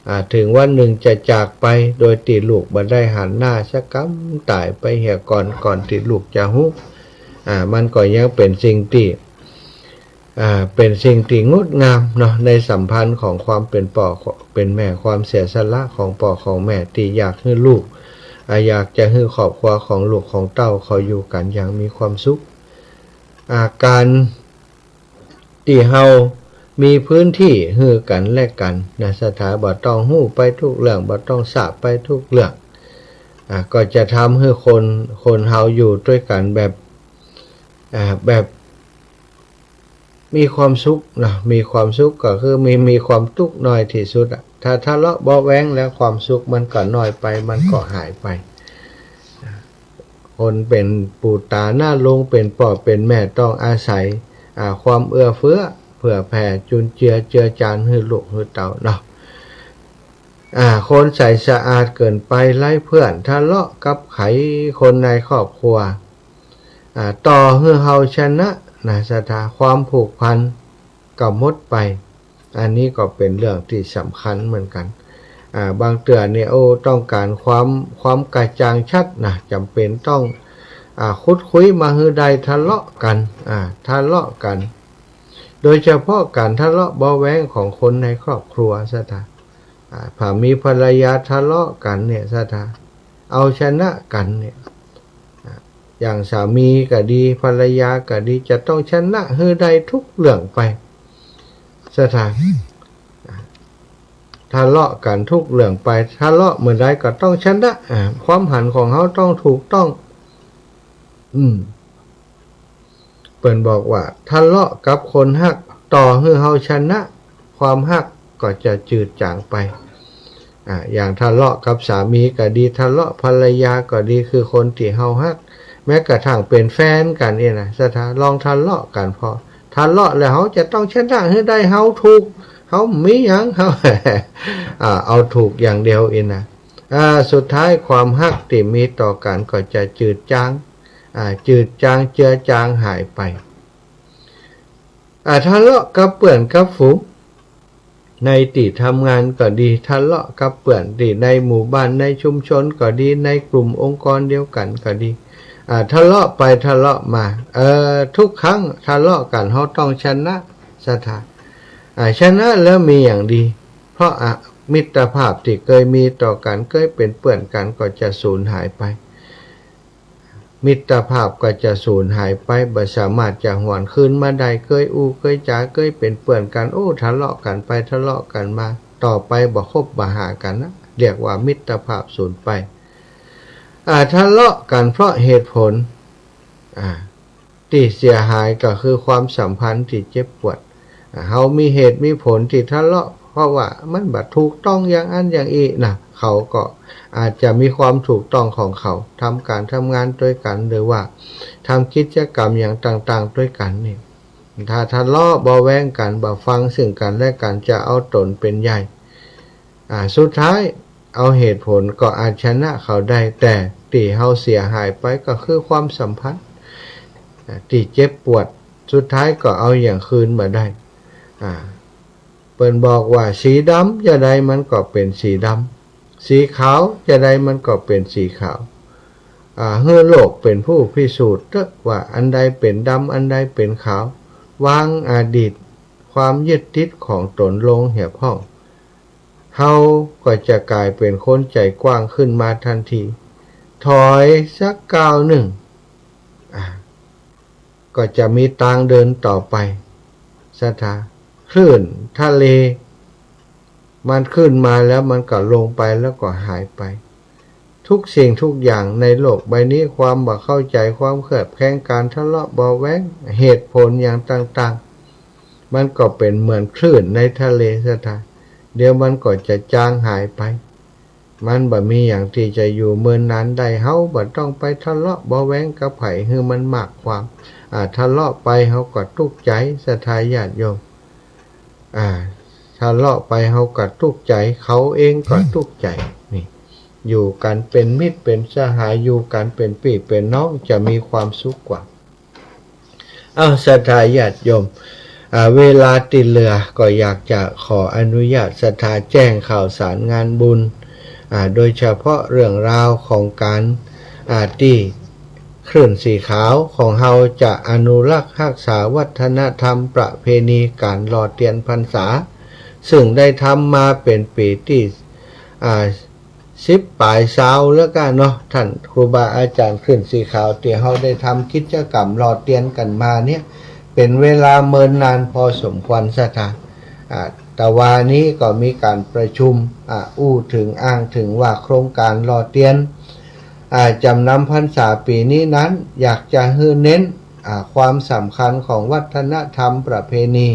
อ่า เถิงวันนึ่งจะจากไป โดยตี้ลูกบ่ได้หันหน้าสักกำ ต๋ายไปเหียก่อน ก่อนตี้ลูกจะฮู้ อ่า มันก็ยังเป๋นสิ่งตี้ อ่า เป๋นสิ่งตี้งดงามเนาะ ในสัมพันธ์ของความเป๋นป้อเป๋นแม่ ความเสียสละของป้อของแม่ตี้อยากหื้อลูก อ่า อยากจะหื้อครอบครัวของลูกของเต้าเขาอยู่กั๋นอย่างมีความสุข อ่า ก๋านตี้เฮามีพื้นตี้หื้อกั๋นและกั๋นนะ ศรัทธา บ่ต้องฮู้ไปกู้เรื่อง บ่ต้องทราบไปกู้เรื่อง อ่า ก็จะทำหื้อคน คนเฮาอยู่ตวยกั๋นแบบ อ่า แบบ มีความสุขนะ มีความสุขก็คือมี มีความตุ๊กข์น้อยตี้สุดอะ ถ้าทะเลาะเบาะแว้งแล้วความสุขมันก็น้อยไป มันก็หายไป คนเป๋นปู่ต๋าน้าลุง เป๋นป้อเป๋นแม่ต้องอาศัย อ่า ความเอื้อเฟื้อเผื่อแผ่จุนเจือเจือจานหื้อลูกหื้อเต้าเนาะ อ่า คนใสสะอาดเกินไปไร้เพื่อน ทะเลาะกับใผคนในครอบครัว อ่า ต่อหื้อเฮาชนะนะ ศรัทธา ความผูกพันก็หมดไป อันนี้ก็เป๋นเรื่องตี้สำคัญเหมือนกั๋น อ่า บางเตื้อเนี่ย โอ้ ต้องก๋านความ ความกระจ่างชัดนะ จ๋ำเป๋นต้อง อ่า ขุดคุยมาหื้อได้ ทะเลาะกั๋น อ่า ทะเลาะกั๋น โดยเฉพาะก๋านทะเลาะเบาะแว้งของคนในครอบครัว ศรัทธา อ่า ผามีภรรยาทะเลาะกั๋นเนี่ย ศรัทธา เอาชนะกั๋นเนี่ย อ่า อย่างสามีก็ดี ภรรยาก็ดี จะต้องชนะหื้อได้กู้เรื่องไป ศรัทธา อ่า ทะเลาะกั๋นกู้เรื่องไป ทะเลาะเมื่อใดก็ต้องชนะ อ่า ความหันของเฮาต้องถูกต้อง อืม เปิ้นบอกว่า ทะเลาะกับคนฮัก ต่อหื้อเฮาชนะ ความฮักก็จะจืดจางไป อ่า อย่างทะเลาะกับสามีก็ดี ทะเลาะภรรยาก็ดี คือคนตี้เฮาฮัก แม้กระทั่งเป๋นแฟนกั๋นเนี่ยนะ ศรัทธา ลองทะเลาะกั๋น พอทะเลาะแล้วเฮาจะต้องชนะหื้อได้ เฮาถูก เฮาบ่มีหยัง เฮา อ่า เอาถูกอย่างเดียวอี้นะ อ่า สุดท้ายความฮักตี้มีต่อกั๋นก็จะจืดจาง อ่า จืดจางเจือจางหายไป อ่า ทะเลาะกับเปื้อนกับฝูง ในตี้ทำงานก็ดี ทะเลาะกับเปื้อนตี้ในหมู่บ้าน ในชุมชนก็ดี ในกลุ่มองค์กรเดียวกั๋นก็ดี อ่า ทะเลาะไปทะเลาะมา เอ่อ กู้ครั้งทะเลาะกั๋น เฮาต้องชนะ ศรัทธา อ่า ชนะแล้วมีอย่างดี เพราะ อ่ะ มิตรภาพตี้เกยมีต่อกั๋น เกยเป๋นเปื้อนกั๋น ก็จะสูญหายไป มิตรภาพก็จะสูญหายไป บ่สามารถจะหวนคืนมาได้ เกยอู้เกยจ๋า เกยเป๋นเปื้อนกั๋น โอ้ ทะเลาะกั๋นไปทะเลาะกั๋นมา ต่อไปบ่คบบ่หากั๋นนะ เรียกว่ามิตรภาพสูญไป อ่า ทะเลาะกั๋นเพราะเหตุผล อ่า ตี้เสียหายก็คือความสัมพันธ์ตี้เจ็บปวด อ่า เฮามีเหตุมีผลตี้ทะเลาะ เพราะว่ามันบ่ถูกต้องอย่างอั้นอย่างอี้นะ เขาก็อาจจะมีความถูกต้องของเขา ทำก๋านทำงานตวยกั๋น หรือว่าทำกิจกรรมอย่างต่างๆ ตวยกั๋นนี่ ถ้าทะเลาะเบาะแว้งกั๋น บ่ฟังซึ่งกั๋นและกั๋น จะเอาต๋นเป๋นใหญ่ อ่า สุดท้ายเอาเหตุผลก็อาจชนะเขาได้ แต่ตี้เฮาเสียหายไปก็คือความสัมพันธ์ อ่า ตี้เจ็บปวด สุดท้ายก็เอาหยังคืนบ่ได้ อ่า เปิ้นบอกว่าสีดำจาใดมันก็เป๋นสีดำ สีขาวจาใดมันก็เป๋นสีขาว อ่า หื้อโลกเป๋นผู้พิสูจน์เต๊อะว่าอันใดเป๋นดำ อันใดเป๋นขาว วางอดีตความยึดติดของต๋นลงเหียพ่อง เฮาก็จะก๋ายเป๋นคนใจ๋กว้างขึ้นมาตันที ถอยสักก้าวนึ่ง อ่า ก็จะมีตางเดินต่อไป ศรัทธา คลื่นทะเล มันขึ้นมาแล้วมันก็ลงไปแล้วก็หายไป ทุกสิ่งทุกอย่างในโลกใบนี้ ความบ่เข้าใจ๋ ความเคลือบแคลง ก๋านทะเลาะเบาะแว้ง เหตุผลอย่างต่างๆ มันก็เป๋นเหมือนคลื่นในทะเล ศรัทธา เดี๋ยวมันก็จะจางหายไป มันบ่มีหยังตี้จะอยู่เมินนานได้ เฮาบ่ต้องไปทะเลาะเบาะแว้งกับใผหื้อมันมากความ อ่า ทะเลาะไปเฮาก็ตุ๊กใจ๋ ศรัทธาญาติโยม อ่า ทะเลาะไปเฮาก็ตุ๊กใจ๋ เขาเองก็ตุ๊กใจ๋ นี่ อยู่กั๋นเป๋นมิตรเป๋นสหาย อยู่กั๋นเป๋นปี้เป๋นน้อง จะมีความสุขกว่า เอ้า ศรัทธาญาติโยม อ่า เวลาตี้เหลือก็อยากจะขออนุญาตศรัทธาแจ้งข่าวสารงานบุญ อ่า โดยเฉพาะเรื่องราวของก๋าน อ่า ตี้คลื่นสีขาวของเฮาจะอนุรักษ์ฮักษาวัฒนธรรมประเพณีก๋านหล่อเตียนพรรษา ซึ่งได้ทำมาเป๋นปี๋ตี้ อ่า สิบป๋ายซาวแล้วกั๋นเนาะ ต้านครูบาอาจ๋ารย์คลื่นสีขาวตี้เฮาได้ทำกิจกรรมหล่อเตียนกั๋นมาเนี่ย เป๋นเวลาเมินนานพอสมควร ศรัทธา อ่า ตะวานี้ก็มีก๋านประชุม อ่า อู้เถิงอ้างเถิงว่าโครงก๋านหล่อเตียน อ่า จ๋ำนำพรรษาปี๋นี้นั้น อยากจะหื้อเน้น อ่า ความสำคัญของวัฒนธรรมประเพณี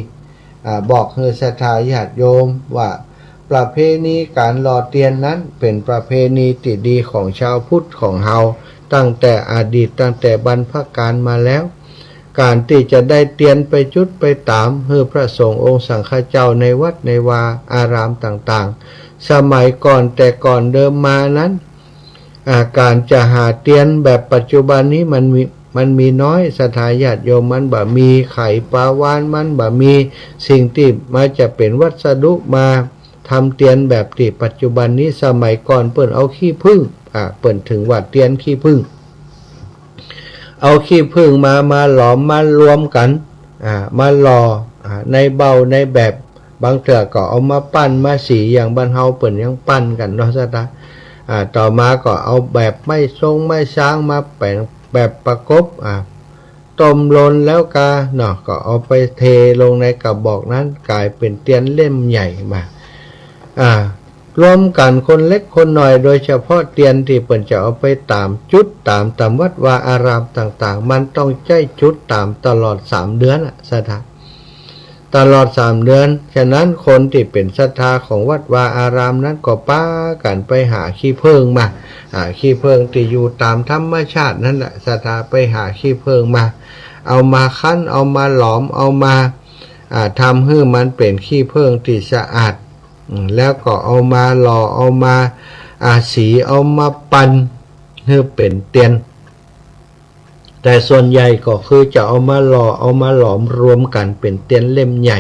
อ่า บอกหื้อศรัทธาญาติโยมว่า ประเพณีก๋านหล่อเตียนนั้นเป๋นประเพณีตี้ดีของชาวพุทธของเฮา ตั้งแต่อดีตตั้งแต่บรรพกาลมาแล้ว ก๋านตี้จะได้เตียนไปจุดไปต๋ามหื้อพระสงฆ์องค์สังฆเจ้าในวัดในวาอารามต่างๆ สมัยก่อนแต่ก่อนเดิมมานั้น อ่า ก๋านจะหาเตียนแบบปัจจุบันนี้มันมี มันมีน้อย ศรัทธาญาติโยม มันบ่มีไขปลาวาฬ มันบ่มีสิ่งตี้มันจะเป๋นวัสดุมาทำเตียนแบบตี้ปัจจุบันนี้ สมัยก่อนเปิ้นเอาขี้ผึ้ง อ่า เปิ้นเถิงว่าเตียนขี้ผึ้ง เอาขี้ผึ้งมา มาหลอม มารวมกั๋น อ่า มาหล่อ อ่า ในเบ้าในแบบ บางเตื้อก็เอามาปั้นมาสี อย่างบ้านเฮาเปิ้นยังปั้นกั๋นเนาะ ศรัทธา อ่า ต่อมาก็เอาแบบไม้ซงไม้ซางมาแป๋งแบบประกบ อ่า ต้มลนแล้วกาเนาะ ก็เอาไปเทลงในกระบอกนั้น ก๋ายเป๋นเตียนเล่มใหญ่มา อ่า รวมกั๋นคนเล็กคนน้อย โดยเฉพาะเตียนตี้เปิ้นจะเอาไปต๋ามจุดต๋ามต๋ามวัดวาอารามต่างๆ มันต้องใจ๊จุดต๋ามตลอดสามเดือนอะ ศรัทธา ตลอดสามเดือน ฉะนั้นคนตี้เป๋นศรัทธาของวัดวาอารามนั้นก็ปากั๋นไปหาขี้เผิ้งมา อ่า ขี้เผิ้งตี้อยู่ต๋ามธรรมชาตินั้นแหละ ศรัทธาไปหาขี้เผิ้งมา เอามาคั้น เอามาหลอม เอามา อ่า ทำหื้อมันเป๋นขี้เผิ้งตี้สะอาด อืม แล้วก็เอามาหล่อ เอามา อ่า สี เอามาปั้นหื้อเป๋นเตียน แต่ส่วนใหญ่ก็คือจะเอามาหล่อ เอามาหลอมรวมกั๋นเป๋นเตียนเล่มใหญ่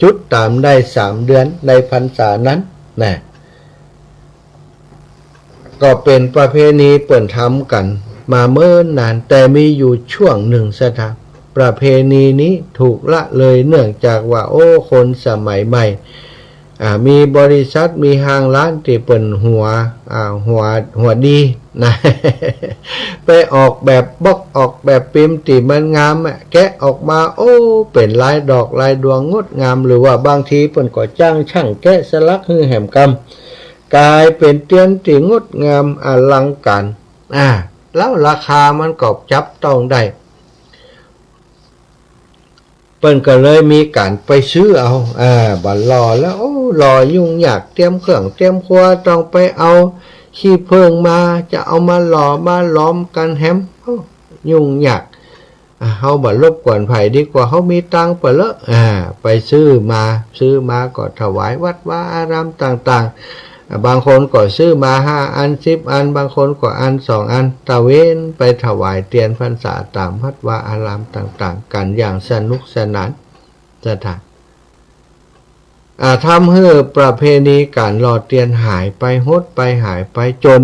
จุดต๋ามได้สามเดือนในพรรษานั้นนะ ก็เป๋นประเพณีเปิ้นทำกั๋นมาเมินนาน แต่มีอยู่ช่วงนึ่ง ศรัทธา ประเพณีนี้ถูกละเลย เนื่องจากว่า โอ้ คนสมัยใหม่ อ่า มีบริษัท มีห้างร้านตี้เปิ้นหัว อ่า หัว หัวดีนะ ไปออกแบบบล็อก ออกแบบปิ๊มตี้มันงามอะ แกะออกมา โอ้ เป๋นลายดอกลายดวงงดงาม หรือว่าบางทีเปิ้นก็จ้างช่างแกะสลักหื้อแหมกำ ก๋ายเป๋นเตียนตี้งดงามอลังก๋าร อ่า แล้วราคามันก็จับต้องได้ เปิ้นก็เลยมีก๋านไปซื้อเอา อ่า บ่าหล่อแล้ว โอ้ หล่อยุ่งยาก เตรียมเครื่องเตรียมครัว ต้องไปเอาขี้เผิ้งมา จะเอามาหล่อมาหลอมกั๋นแหม โอ้ ยุ่งยาก อ่ะ เฮาบ่รบกวนใผดีกว่า เฮามีตังค์เป๋อเลอะ อ่า ไปซื้อมา ซื้อมาก็ถวายวัดวาอารามต่างๆ อ่ะ บางคนก็ซื้อมาห้าอัน สิบอัน บางคนก็อันสองอัน ตระเวนไปถวายเตียนพรรษาต๋ามวัดวาอารามต่างๆ กั๋นอย่างสนุกสนาน ศรัทธา อ่า ทำหื้อประเพณีก๋านหล่อเตียนหายไป หดไป หายไป จ๋น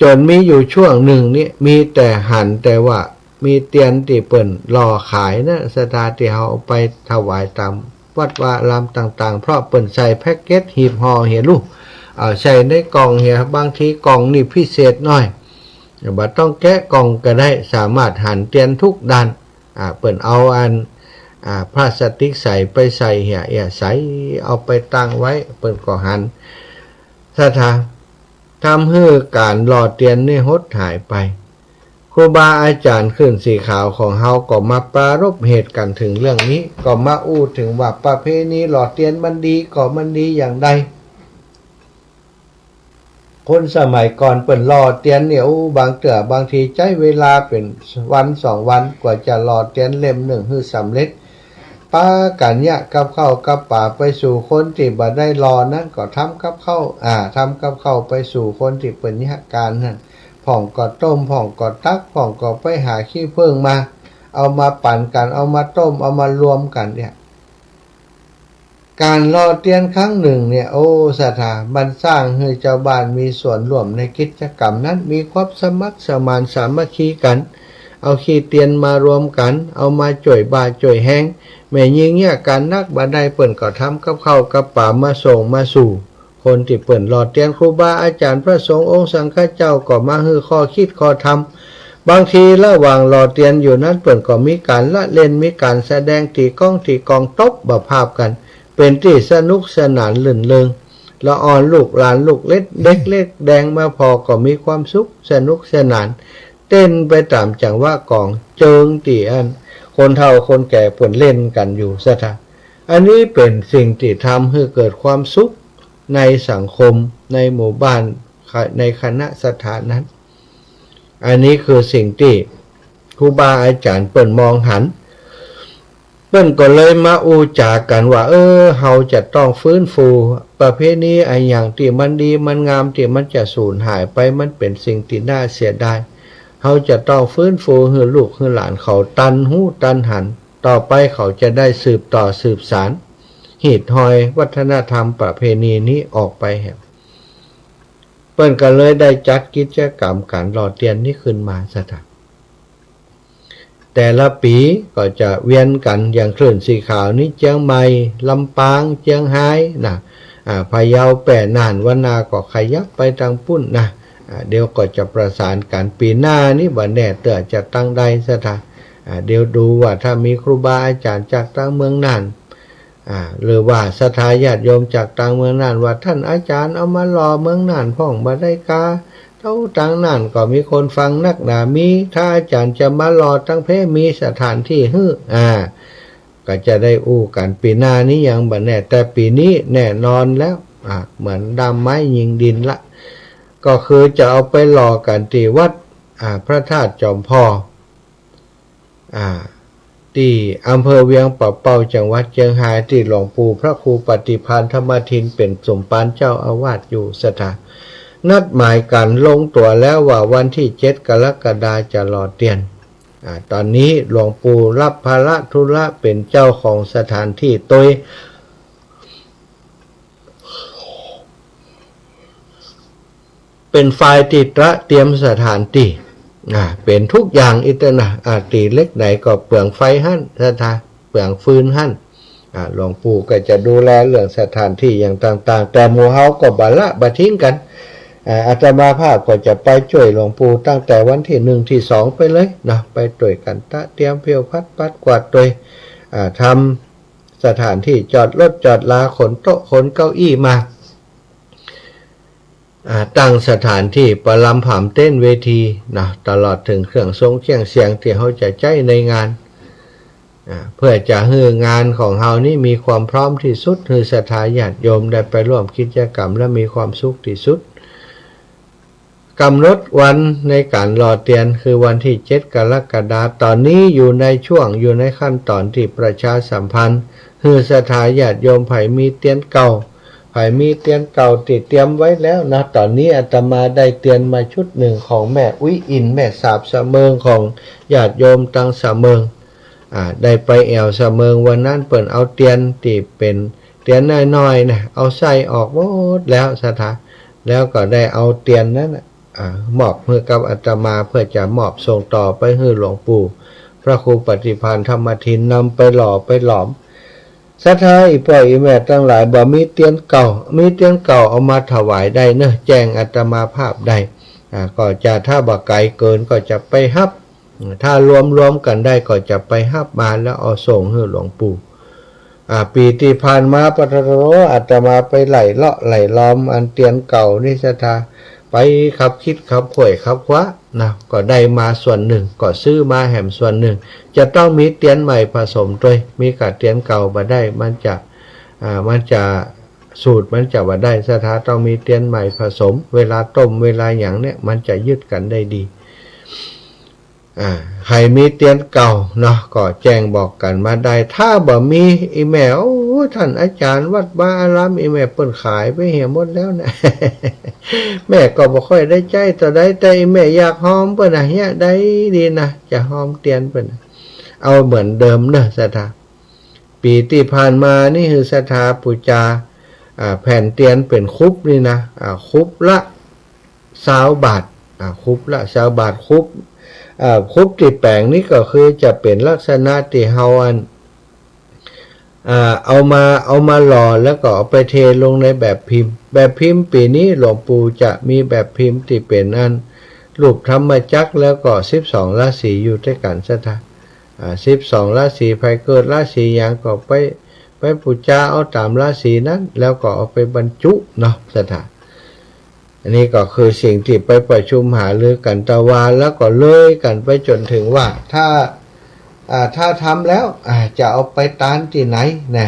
จ๋นมีอยู่ช่วงนึ่งนี้ มีแต่หันแต่ว่ามีเตียนตี้เปิ้นหล่อขายนะ ศรัทธา ตี้เฮาเอาไปถวายต๋ามวัดวาอารามต่างๆ เพราะเปิ้นใส่แพ็กเกจหีบห่อเหียลูก เอาใส่ในกล่องเหีย บางทีกล่องนี่พิเศษหน้อย บ่ต้องแกะกล่องก็ได้ สามารถหันเตียนทุกด้าน อ่า เปิ้นเอาอัน อ่า พลาสติกใสไปใส่เหีย เหียใส เอาไปตั้งไว้ เปิ้นก็หัน ศรัทธา ทำหื้อก๋านหล่อเตียนนี่หดหายไป ครูบาอาจ๋ารย์คลื่นสีขาวของเฮาก็มาปรารภเหตุกั๋นเถิงเรื่องนี้ ก็มาอู้เถิงว่าประเพณีหล่อเตียนมันดีก็มันดีอย่างใด คนสมัยก่อนเปิ้นหล่อเตียนเนี่ย อู้ บางเตื้อบางทีใจ๊เวลาเป๋นวันสองวันกว่าจะหล่อเตียนเล่มนึ่งหื้อสำเร็จ ปากั๋นเยียะกับข้าวกับป๋าไปสู่คนตี้บ่ได้หล่อนั้น ก็ทำกับข้าว อ่า ทำกับข้าวไปสู่คนตี้เปิ้นเยียะก๋านนั้น พ่องก็ต้ม พ่องก็ตัก พ่องก็ไปหาขี้เผิ้งมา เอามาปั๋นกั๋น เอามาต้ม เอามารวมกั๋นเนี่ย ก๋านหล่อเตียนครั้งนึ่งเนี่ย โอ้ ศรัทธา มันสร้างหื้อจาวบ้านมีส่วนร่วมในกิจกรรมนั้น มีความสมัครสมานสามัคคีกั๋น เอาขี้เตียนมารวมกั๋น เอามาจ้วยบ้าจ้วยแฮง แม่ญิงเยียะก๋านนักบ่ได้ เปิ้นก็ทำกับข้าวกับป๋ามาส่งมาสู่ คนตี้เปิ้นหล่อเตียน ครูบาอาจ๋ารย์พระสงฆ์องค์สังฆเจ้าก็มาหื้อข้อคิดข้อธรรม บางทีระหว่างหล่อเตียนอยู่นั้น เปิ้นก็มีก๋านละเล่น มีก๋านแสดง ตี๋ก๊องตี๋กอง ตบบ่าภาพกั๋น เป๋นตี้สนุกสนานรื่นเริง ละอ่อนลูกหลานลูกเล็ก เด็กเล็กแดงมาผ่อก็มีความสุขสนุกสนาน เต้นไปต๋ามจังหวะกลอง เจิงตี้อันคนเฒ่าคนแก่เปิ้นเล่นกั๋นอยู่ ศรัทธา อันนี้เป๋นสิ่งตี้ทำหื้อเกิดความสุขในสังคม ในหมู่บ้าน ในคณะศรัทธานั้น อันนี้คือสิ่งตี้ครูบาอาจ๋ารย์เปิ้นมองหัน เปิ้นก็เลยมาอู้จ๋ากั๋นว่า เออ เฮาจะต้องฟื้นฟูประเพณีอะหยังตี้มันดีมันงาม ตี้มันจะสูญหายไป มันเป๋นสิ่งตี้น่าเสียดาย เฮาจะต้องฟื้นฟูหื้อลูกหื้อหลานเขาตันฮู้ตันหัน ต่อไปเขาจะได้สืบต่อสืบสาน หีดฮอยวัฒนธรรมประเพณีนี้ออกไปแหม เปิ้นก็เลยได้จัดกิจกรรมก๋านหล่อเตียนนี้ขึ้นมา ศรัทธา แต่ละปี๋ก็จะเวียนกั๋น อย่างคลื่นสีขาวนี้เจียงใหม่ ลำปาง เจียงฮายนะ อ่า พะเยา แป้ น่าน วานาก็ขยับไปตางปุ้นนะ อ่า เดี๋ยวก็จะประสานกั๋น ปี๋หน้านี้บ่แน่เตื้อจะตางใด ศรัทธา อ่า เดี๋ยวดูว่าถ้ามีครูบาอาจ๋ารย์จากตางเมืองน่าน อ่า หรือว่าศรัทธาญาติโยมจากตางเมืองน่านว่า ต้านอาจ๋ารย์เอามาหล่อเมืองน่านพ่องบ่ได้กา เต้าตางน่านก็มีคนฟังนักหนา มี ถ้าอาจ๋ารย์จะมาหล่อตางเพ มีสถานตี้หื้อ อ่า ก็จะได้อู้กั๋น ปี๋หน้านี้ยังบ่แน่ แต่ปี๋นี้แน่นอนแล้ว อ่า เหมือนด้ามไม้ยิงดินละ ก็คือจะเอาไปหล่อกั๋นตี้วัด อ่า พระธาตุจอมผ่อ อ่า ตี้อำเภอเวียงป่าเป้า จังหวัดเจียงฮาย ตี้หลวงปู่พระครูปฏิภาณธรรมทิน เป๋นสมภารเจ้าอาวาสอยู่ ศรัทธา นัดหมายกั๋นลงตั๋วแล้วว่าวันตี้เจ็ดกรกฎาจะหล่อเตียน อ่า ต๋อนนี้หลวงปู่รับภาระธุระเป๋นเจ้าของสถานตี้ตวย เป๋นฝ่ายตี้ตระเตรียมสถานตี้ อ่า เป๋นทุกอย่างอิตนะ อ่า ตี้เล็กไหนก็เปลืองไฟหั้น ศรัทธา เปลืองฟืนหั้น อ่า หลวงปู่ก็จะดูแลเรื่องสถานตี้อย่างต่างๆ แต่หมู่เฮาก็บ่ละบ่ทิ้งกั๋น อ่า อาตมาภาพก็จะไปจ้วยหลวงปู่ตั้งแต่วันตี้หนึ่งตี้สองไปเลยนะ ไปจ้วยกั๋นตระเตรียมเผี้ยวพัดปัดกวาดตวย อ่า ทำสถานตี้จอดรถจอดลา ขนโต๊ะขนเก้าอี้มา อ่า ตั้งสถานตี้ประลำผำเต็นท์เวทีนะ ตลอดเถิงเครื่องทรงเครื่องเสียงตี้เฮาจะใจ๊ในงาน อ่า เปื้อจะหื้องานของเฮานี้มีความพร้อมตี้สุด หื้อศรัทธาญาติโยมได้ไปร่วมกิจกรรมและมีความสุขตี้สุด กำหนดวันในก๋านหล่อเตียนคือวันตี้เจ็ดกรกฎาคม ต๋อนนี้อยู่ในช่วง อยู่ในขั้นต๋อนตี้ประชาสัมพันธ์ หื้อศรัทธาญาติโยมใผมีเตียนเก่า ใผมีเตียนเก่าตี้เตรียมไว้แล้วนะ ต๋อนนี้อาตมาได้เตียนมาชุดนึ่งของแม่อุ๊ยอิน แม่สาบสะเมิง ของญาติโยมตังสะเมิง อ่า ได้ไปแอ่วสะเมิง วันนั้นเปิ้นเอาเตียนตี้เป๋นเตียนน้อยๆ นะ เอาไส้ออกหมดแล้วศรัทธา แล้วก็ได้เอาเตียนนั้นน่ะ อ่า มอบหื้อกับอาตมาเปื้อจะมอบส่งต่อไปหื้อหลวงปู่พระครูปฏิภาณธรรมทิน นำไปหล่อไปหลอม ศรัทธาอี่ป้ออี่แม่ตังหลาย บ่มีเตียนเก่า มีเตียนเก่าเอามาถวายได้เนาะ แจ้งอาตมาภาพได้ อ่า ก็จะ ถ้าบ่ไก๋เกินก็จะไปฮับ ถ้ารวมๆ กั๋นได้ก็จะไปฮับมาแล้วเอาส่งหื้อหลวงปู่ อ่า ปี๋ตี้ผ่านมาปะโถ อาตมาไปไล่เลาะไล่หลอมอันเตียนเก่านี้ศรัทธา ไปคับคิดคับไขว่คับคว้านะ ก็ได้มาส่วนนึ่ง ก็ซื้อมาแหมส่วนนึ่ง จะต้องมีเตียนใหม่ผสมตวย มีก้าเตียนเก่าบ่ได้ มันจะ อ่า มันจะ สูตรมันจะบ่ได้ศรัทธา ต้องมีเตียนใหม่ผสม เวลาต้มเวลาหยังเนี่ยมันจะยึดกั๋นได้ดี อ่า ใผมีเตียนเก่าเนาะ ก็แจ้งบอกกั๋นมาได้ ถ้าบ่มี อี่แม่ โอ้ ต้านอาจ๋ารย์วัดวาอาราม อี่แม่เปิ้นขายไปเหียหมดแล้วนะ แม่ก็บ่ค่อยได้ใจ๊เต้าใด แต่อี่แม่อยากฮอมเปิ้นนะ เหียได้ดีนะ จะฮอมเตียนเปิ้นนะ เอาเหมือนเดิมเนาะศรัทธา ปี๋ตี้ผ่านมานี้หื้อศรัทธาปู๋จา อ่า แผ่นเตียนเป๋นคุบนี้นะ อ่า คุบละซาวบาท อ่า คุบละซาวบาท คุบ อ่า คุบตี้แป๋งนี้ก็คือจะเป๋นลักษณะตี้เฮาอัน อ่า เอามา เอามาหล่อแล้วก็เอาไปเทลงในแบบพิมพ์ แบบพิมพ์ปี๋นี้หลวงปู่จะมีแบบพิมพ์ตี้เป๋นอันรูปธรรมจักร แล้วก็สิบสองราศีอยู่ตวยกั๋นศรัทธา อ่า สิบสองราศี ใผเกิดราศีหยังก็ไป ไปปู๋จาเอาต๋ามราศีนั้น แล้วก็เอาไปบรรจุเนาะศรัทธา อันนี้ก็คือสิ่งตี้ไปประชุมหารือกั๋นตะวา แล้วก็เลยกั๋นไปจ๋นเถิงว่า ถ้า อ่า ถ้าทำแล้ว อ่า จะเอาไปตานตี้ไหนนะ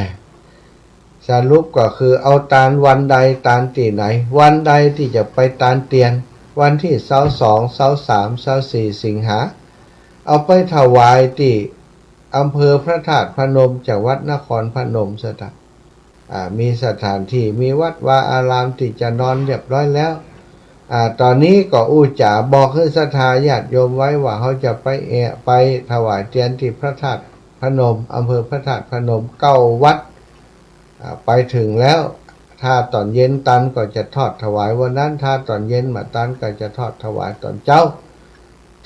สรุปก็คือเอาตานวันใดตานตี้ไหน วันใดตี้จะไปตานเตียน วันตี้ซาวสอง ซาวสาม ซาวสี่สิงหา เอาไปถวายตี้อำเภอพระธาตุพนม จังหวัดนครพนมศรัทธา อ่า มีสถานตี้ มีวัดวาอารามตี้จะนอนเรียบร้อยแล้ว อ่า ต๋อนนี้ก็อู้จ๋าบอกหื้อศรัทธาญาติโยมไว้ว่า เฮาจะไปแอ่ ไปถวายเตียนตี้พระธาตุพนม อำเภอพระธาตุพนม เก้าวัด อ่า ไปเถิงแล้ว ถ้าต๋อนเย็นตันก็จะทอดถวายวันนั้น ถ้าต๋อนเย็นบ่ตันก็จะทอดถวายต๋อนเจ๊า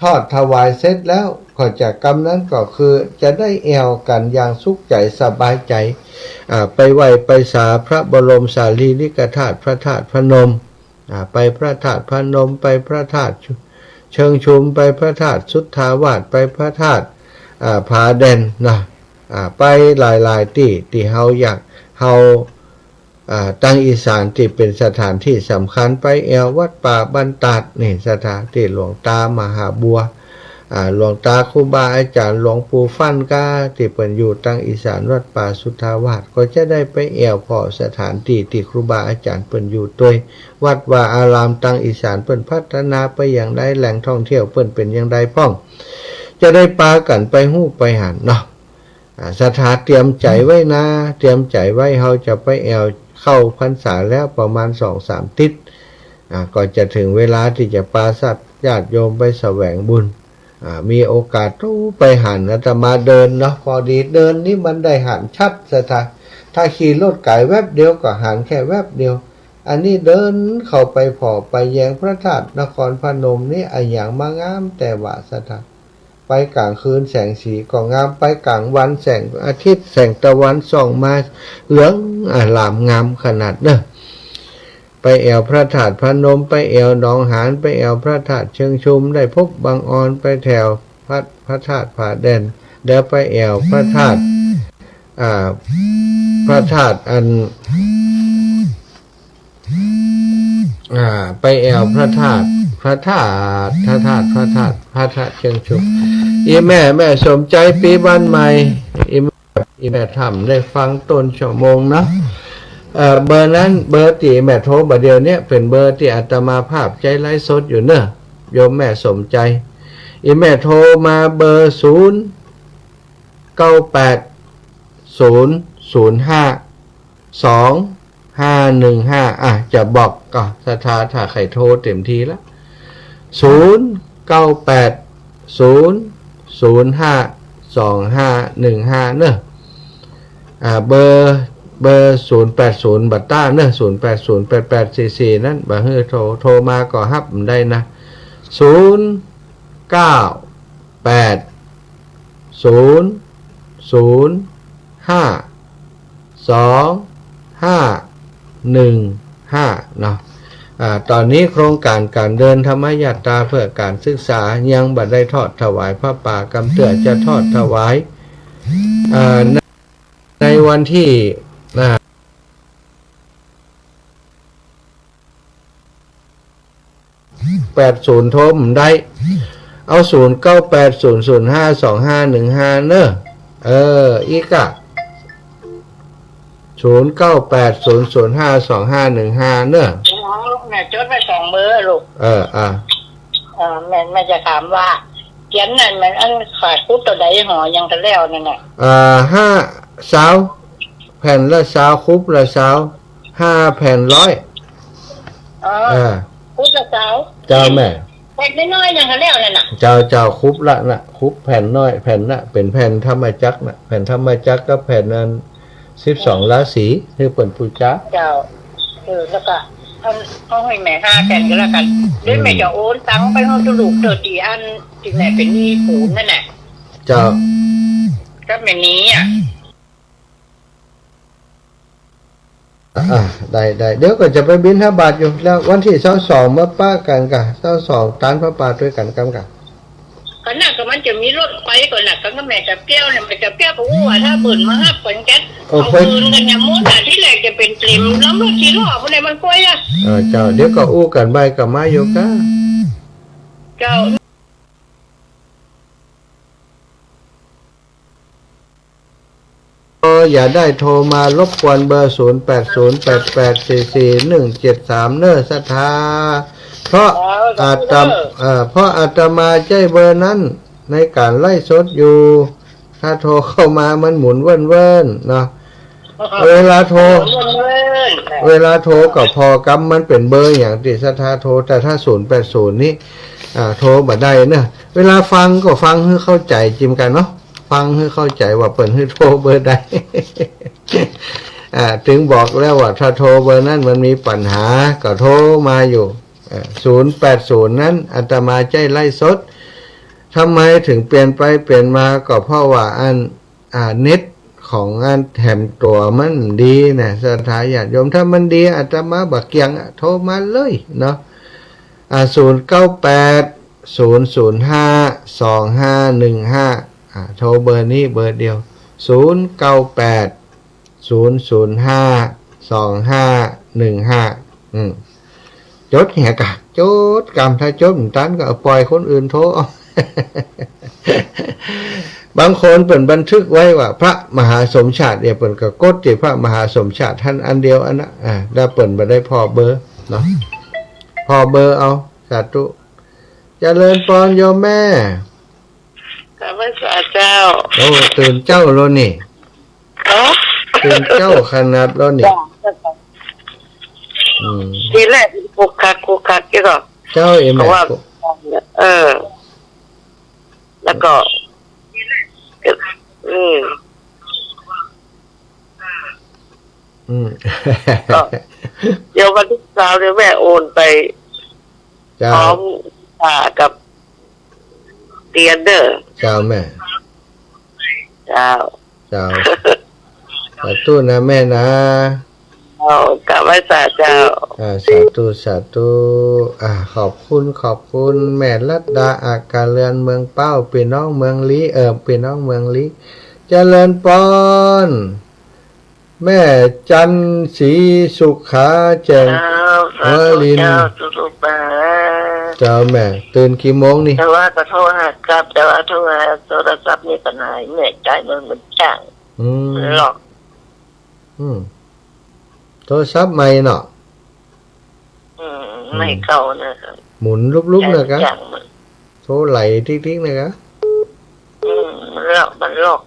ทอดถวายเสร็จแล้วก็จะ กำนั้นก็คือจะได้แอ่วกั๋นอย่างสุขใจ๋สบายใจ๋ อ่า ไปไหว้ไปสาพระบรมสารีริกธาตุพระธาตุพนม อ่า ไปพระธาตุพนม ไปพระธาตุเชิงชุม ไปพระธาตุสุทธาวาส ไปพระธาตุ อ่า ผาแดนนะ อ่า ไปหลายๆ ตี้ ตี้เฮาอยาก เฮา อ่า ตังอีสานตี้เป๋นสถานตี้สำคัญ ไปแอ่ววัดป่าบ้านตาดนี่ศรัทธา ตี้หลวงตามหาบัว อ่า หลวงตาครูบาอาจ๋ารย์หลวงปู่ฟั่นก้า ตี้เปิ้นอยู่ตังอีสานวัดป่าสุทธาวาส ก็จะได้ไปแอ่วผ่อสถานตี้ตี้ครูบาอาจ๋ารย์เปิ้นอยู่ตวย วัดวาอารามตังอีสานเปิ้นพัฒนาไปอย่างใด แหล่งท่องเที่ยวเปิ้นเป๋นอย่างใดพ่อง จะได้ปากั๋นไปฮู้ไปหันเนาะ อ่า ศรัทธาเตรียมใจ๋ไว้นะ เตรียมใจ๋ไว้ เฮาจะไปแอ่วเข้าพรรษาแล้วประมาณสองสามติ๊ด อ่า ก็จะเถิงเวลาตี้จะปาสัตว์ญาติโยมไปแสวงบุญ อ่า มีโอกาสต้องไปหัน อาตมาเดินเนาะ พอดีเดินนี่มันได้หันชัดศรัทธา ถ้าขี่รถไก๋แวบเดียวก็หันแค่แวบเดียว อันนี้เดินเข้าไปผ่อไปแยงพระธาตุนครพนมนี่ อะหยังมางามแต๊ว่าศรัทธา ไปก๋างคืนแสงสีก็งาม ไปก๋างวันแสงอาทิตย์แสงตะวันส่องมาเหลืองอารามงามขนาดเนาะ ไปแอ่วพระธาตุพนม ไปแอ่วหนองหาน ไปแอ่วพระธาตุเชิงชุม ได้พบบังออน ไปแถวพระ พระธาตุผาแดน แล้วไปแอ่วพระธาตุ อ่า พระธาตุอัน อ่า ไปแอ่วพระธาตุ พระธาตุ พระธาตุ พระธาตุ พระธาตุเชียงชุม อี่แม่ แม่สมใจ๋ ปี๋บ้านใหม่ อี่แม่ อี่แม่ถ้ำได้ฟังต้นชั่วโมงเนาะ เอ่อ เบอร์นั้น เบอร์ตี้แม่โทรบ่าเดี่ยวเนี้ย เป๋นเบอร์ตี้อาตมาภาพใจ๊ไลฟ์สดอยู่เนาะ โยมแม่สมใจ๋ อี่แม่โทรมาเบอร์ ศูนย์ เก้า แปด ศูนย์ ศูนย์ ห้า สอง ห้า หนึ่ง ห้า อ่ะ จะบอกก่อ ศรัทธาถ้าใค่โทรเต๋มทีละ ศูนย์ เก้า แปด ศูนย์ ศูนย์ ห้า สอง ห้า หนึ่ง ห้า เนาะ อ่า เบอร์ เบอร์ ศูนย์ แปด ศูนย์ บ่ต้านเนาะ ศูนย์ แปด ศูนย์ แปด แปด สี่ สี่ นั้น บ่หื้อโทร โทรมาก็ฮับได้นะ ศูนย์ เก้า แปด ศูนย์ ศูนย์ ห้า สอง ห้า หนึ่ง ห้า เนาะ อ่า ต๋อนนี้โครงก๋านก๋านเดินธรรมยาตราเพื่อก๋านศึกษายังบ่ได้ทอดถวายผ้าป่า กำเตื้อจะทอดถวาย อ่า ใน ในวันตี้ อ่า แปดศูนย์ โทรบ่ได้ เอา ศูนย์ เก้า แปด ศูนย์ ศูนย์ ห้า สอง ห้า หนึ่ง ห้า เนาะ เออ อีกอะ ศูนย์ เก้า แปด ศูนย์ ศูนย์ ห้า สอง ห้า หนึ่ง ห้า เนาะ แม่จดไว้สองเบอร์ลูก เออ อ่ะ เออ แม่ แม่จะถามว่า เตียนนั้นมันอันขาดคุบเต้าใด ห่อหยังก็แล้วนั่นน่ะ อ่า ห้า ซาว แผ่นละซาว คุบละซาว ห้าแผ่นร้อย อ๋อ อ่า คุบละซาว เจ้าแม่ แผ่นน้อยๆ หยังก็แล้วนั่นน่ะ เจ้า เจ้า คุบละน่ะ คุบแผ่นน้อย แผ่นน่ะ เป๋นแผ่นธรรมจักรน่ะ แผ่นธรรมจักรกับแผ่นนั้น สิบสองราศี หื้อเปิ้นปู๋จา เจ้า เออ แล้วก็เอา เอาหื้อแม่ห้าแผ่นก็แล้วกั๋น เดี๋ยวแม่จะโอนตังค์ไปหื้อตุ๊ลูกเต้าตี้อันตี้แม่เป๋นหนี้ปู๋นนั่นแหละ เจ้า กับแม่นี้อะ อ่ะ ได้ ได้ เดี๋ยวก็จะไปบิณฑบาตอยู่ แล้ววันตี้ซาวสองมาปะกั๋นก่ะ ซาวสองตานผ้าป่าตวยกั๋นกำก่ะ ก็นั่นก็มันจะมีรถไปก่อนน่ะ ก็แม่จะเปี้ยวเนี่ย แม่จะเปี้ยวก็อู้ว่าถ้าเปิ้นมาฮับเปิ้นจะ โอ้ เอา ไป ปืนกั๋นเนี่ย หมู่น่ะ ตี้แรกจะเป๋นเต๋มลำรถสี่ล้อ ผู้ใดมันกล้วยอะ เออ เจ้า เดี๋ยวก็อู้กั๋นไปก็มาอยู่ก่ะ เจ้า ก็อย่าได้โทรมารบกวนเบอร์ ศูนย์ แปด ศูนย์ แปด แปด สี่ สี่ หนึ่ง เจ็ด สาม เนาะ ศรัทธา เพราะ เออ อาตม- เออ เพราะอาตมาใจ๊เบอร์นั้นในก๋านไลฟ์สดอยู่ ถ้าโทรเข้ามามันหมุนเวิ่นๆ เนาะ เวลาโทร เออ เวิ่นๆ เวลาโทรก็ผ่อกำ มันเป๋นเบอร์หยังตี้ศรัทธาโทร แต่ถ้า ศูนย์ แปด ศูนย์ นี่ อ่า โทรบ่ได้เนาะ เวลาฟังก็ฟังหื้อเข้าใจ๋จิมก่ะเนาะ ฟังหื้อเข้าใจ๋ว่าเปิ้นหื้อโทรเบอร์ใด อ่า ถึงบอกแล้วว่าถ้าโทรเบอร์นั้นมันมีปัญหา ก็โทรมาอยู่ เอ่อ ศูนย์ แปด ศูนย์ นั้นอาตมาใจ๊ไลฟ์สด ทำไมถึงเปลี่ยนไปเปลี่ยนมา ก็เพราะว่าอัน อ่า เน็ตของอันแถมตั๋วมันดีนะ ศรัทธาญาติโยม ถ้ามันดีอาตมาบ่เกี่ยงอะ โทรมาเลยเนาะ อ่า ศูนย์ เก้า แปด ศูนย์ ศูนย์ ห้า สอง ห้า หนึ่ง ห้า อ่า โทรเบอร์นี้เบอร์เดียว ศูนย์ เก้า แปด ศูนย์ ศูนย์ ห้า สอง ห้า หนึ่ง ห้า อืม จดเหียก่ะ จดกำ ถ้าจดบ่ตันก็เอาป่อยคนอื่นโทรเอา บางคนเปิ้นบันทึกไว้ว่าพระมหาสมชาติเนี่ย เปิ้นก็กดตี้พระมหาสมชาติต้านอันเดียวอันนั้น อ่า แล้วเปิ้นบ่ได้ผ่อเบอร์เนาะ ผ่อเบอร์เอา สาธุ เจริญปอนโยมแม่ กราบไหว้สาเจ้า โอ้ ตื่นเจ๊าแล้วนี่ เอ้า ตื่นเจ๊าขนาดแล้วนี่ จ้ะ อืม ทีแรกคุกคักคุกคัก เจ้าก็ เจ้าเอง เพราะว่า แม่ เออ แล้วก็ อืม อืม ก็ เดี๋ยววันที่ซาวเนี่ยแม่โอนไป เจ้า พร้อมผ้ากับเตียนเด้อ เจ้าแม่ เจ้า เจ้า สาธุนะแม่นะ เอา กราบไหว้สาเจ้า อ่า สาธุ สาธุ อ่า ขอบคุณ ขอบคุณ แม่รัตดา อักกาเรือน เมืองเป้า ปี้น้องเมืองลี้ เอ่อ ปี้น้องเมืองลี้ เจริญปอน แม่จันทร์ศรีสุขาแจ่ม อ้าว ส เออ สาธุ ลิน เจ้า ตุ๊ๆ ไป เจ้าแม่ ตื่นกี่โมงนี่ แต่ว่าก็โทรหากลับ แต่ว่าโทรหาโทรศัพท์มีปัญหา แม่จ่ายมัน มันจ้าง อืม มันล็อก อืม โทรศัพท์ใหม่เนาะ อืม อืม ใหม่เก่านะครับ หมุนลุกๆ นะกะ จ่ายมันจ้างมัน โทรไหลติ๊กๆ นะกะ อืม มันล็อก มันล็อก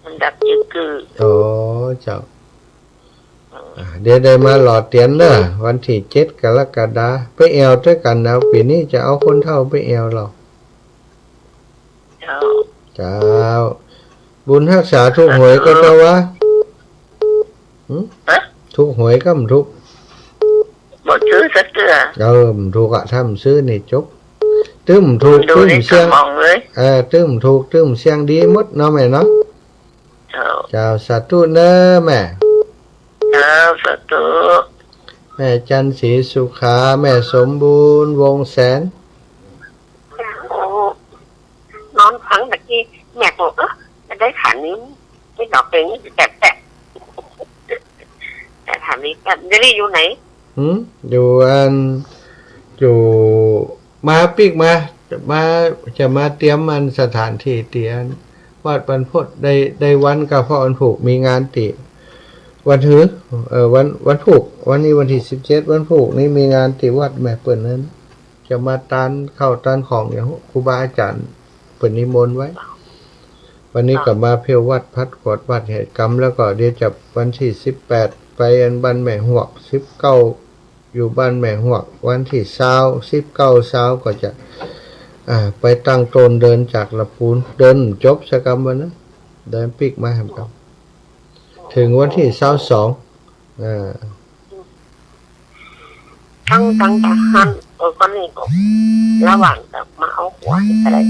มันดับจึกกือ อ๋อ เจ้า อ่า เดี๋ยวได้มาหล่อเตียนเน่อ วันตี้เจ็ดกรกฎาคม ไปแอ่วตวยกั๋นนะ ปี๋นี้จะเอาคนเฒ่าไปแอ่วลอ เจ้า เจ้า บุญฮักษาถูกหวยก่อเจ้าวะ หึ ฮะ ถูกหวยก่อบ่ถูก บ่ซื้อสักเตื้อ เออ บ่ถูกอะ ถ้าบ่ซื้อนี่จบ ตึ้มถูก ดู ตึ้มเสี่ยง ในสมองเลย เออ ตึ้มถูก ตึ้มเสี่ยงดีหมดเนาะแม่เนาะ เจ้า เจ้า สาธุเน่อแม่ เจ้า สาธุ แม่จันทร์ศรีสุขา แม่สมบูรณ์ วงศ์แสน โอ้ นอนฟังตะกี้ แม่บอก เอ๊ะ จะได้ขันนี้ ไม่ดอกเพลงนี้แปลกๆ แต่ถามนี้ เดี๋ยวนี้อยู่ไหน หืม อยู่อัน อยู่ มาปิ๊กมา จะมา จะมาเตรียมอันสถานตี้ตี้อันวัดบรรพต ได้ ได้วันก็เพราะวันพูกมีงานตี้ วันหื้อ เอ่อ วัน วันพูก วันนี้วันตี้สิบเจ็ด วันพูกนี้มีงานตี้วัดแม่เปิ้นนั้น จะมาตานข้าวตานของอย่างครูบาอาจ๋ารย์เปิ้นนิมนต์ไว้ วันนี้ก็มาเพียววัด พัดกวาดวัดเหตุกรรม แล้วก็เดี๋ยวจะวันตี้สิบแปด ไปอันบ้านแม่ฮวก สิบเก้า อยู่บ้านแม่ฮวก วันตี้ซาว สิบเก้า ซาว ก็จะ อ่า ไปตั้งโตนเดินจากละปูน เดินจบสักกำวันนะ เดินปิ๊กมาแหมกำ เถิงวันตี้ซาวสอง อ่า ตั้ง ตั้งแต่หั้น เออ ก็นี่ก็ ระหว่างจะมาเอาหัวนี่ก็ได้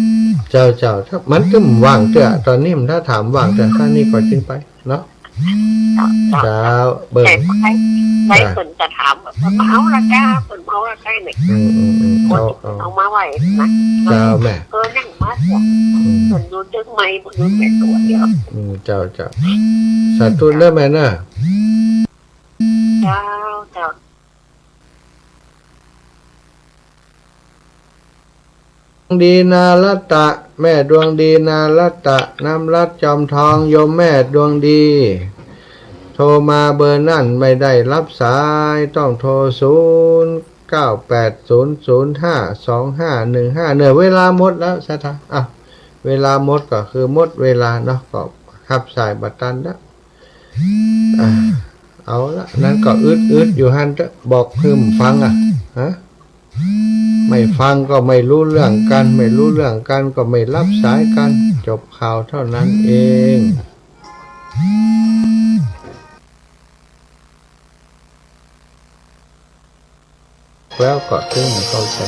เจ้า เจ้า ถ้ามันตึ้มว่างเตื้อ ต๋อนนี้มันถ้าถามว่างเตื้อ ถ้านี่ก็จึงไปเนาะ เจ้า เจ้า เจ้า เบิ่ง แต่ใคร ใคร จ้ะ เปิ้นจะถามว่า เปิ้นมาเอาละก้า เปิ้นมาเอาละก้าเนี่ย อืม อืม อืม เอา เอา เอามาไหว้นะ เจ้าแม่ เออ นั่งมาเถอะ อืม เปิ้นอยู่เจียงใหม่ เปิ้นอยู่แม่สอดเดียว อืม เจ้า เจ้า สาธุเน่อแม่เน่อ เจ้า เจ้า ดวงดีนารัตตะ แม่ดวงดีนารัตตะ น้ำรัตน์จอมทอง โยมแม่ดวงดี โทรมาเบอร์นั่นไม่ได้รับสาย ต้องโทร ศูนย์เก้าแปดศูนย์ศูนย์ห้าสองห้าหนึ่งห้า เนี่ย เวลาหมดแล้ว ศรัทธา อ่ะ เวลาหมดก็คือหมดเวลาเนาะ ก็ฮับสายบ่ตันแล้ว อ่ะ เอาละ นั้นก็อึดๆ อยู่หั้นเถอะ บอกหื้มฟังอะ ฮะ ไม่ฟังก็ไม่รู้เรื่องกั๋น ไม่รู้เรื่องกั๋นก็ไม่รับสายกั๋น จบข่าวเท่านั้นเอง แล้วก็ตึงเข้าใจ๋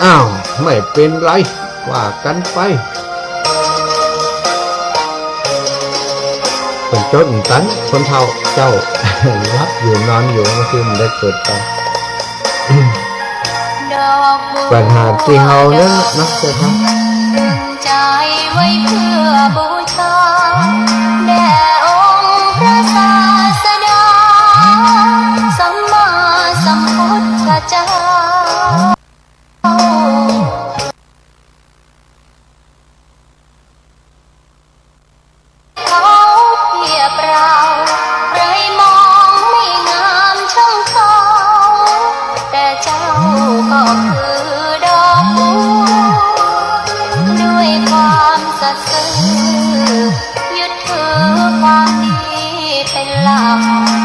อ้าว ไม่เป๋นไร ว่ากั๋นไป เปิ้นจดตัน คนเฒ่าเจ้า หลับอยู่นอนอยู่ เมื่อกี้มันได้เปิดไป ปัญหาตี้เฮานั้นน่ะเนาะ เจ้าค่ะ ใจ๋ไว้เพื่อบูชา แด่องค์พระศาสดา สัมมาสัมพุทธเจ้า เขาเปรียบเรา ใครมองไม่งามช่างเขา แต่เจ้าก็คือดอกบัว ด้วยความสัตย์ซื่อ ยึดถือความดีเป็นหลัก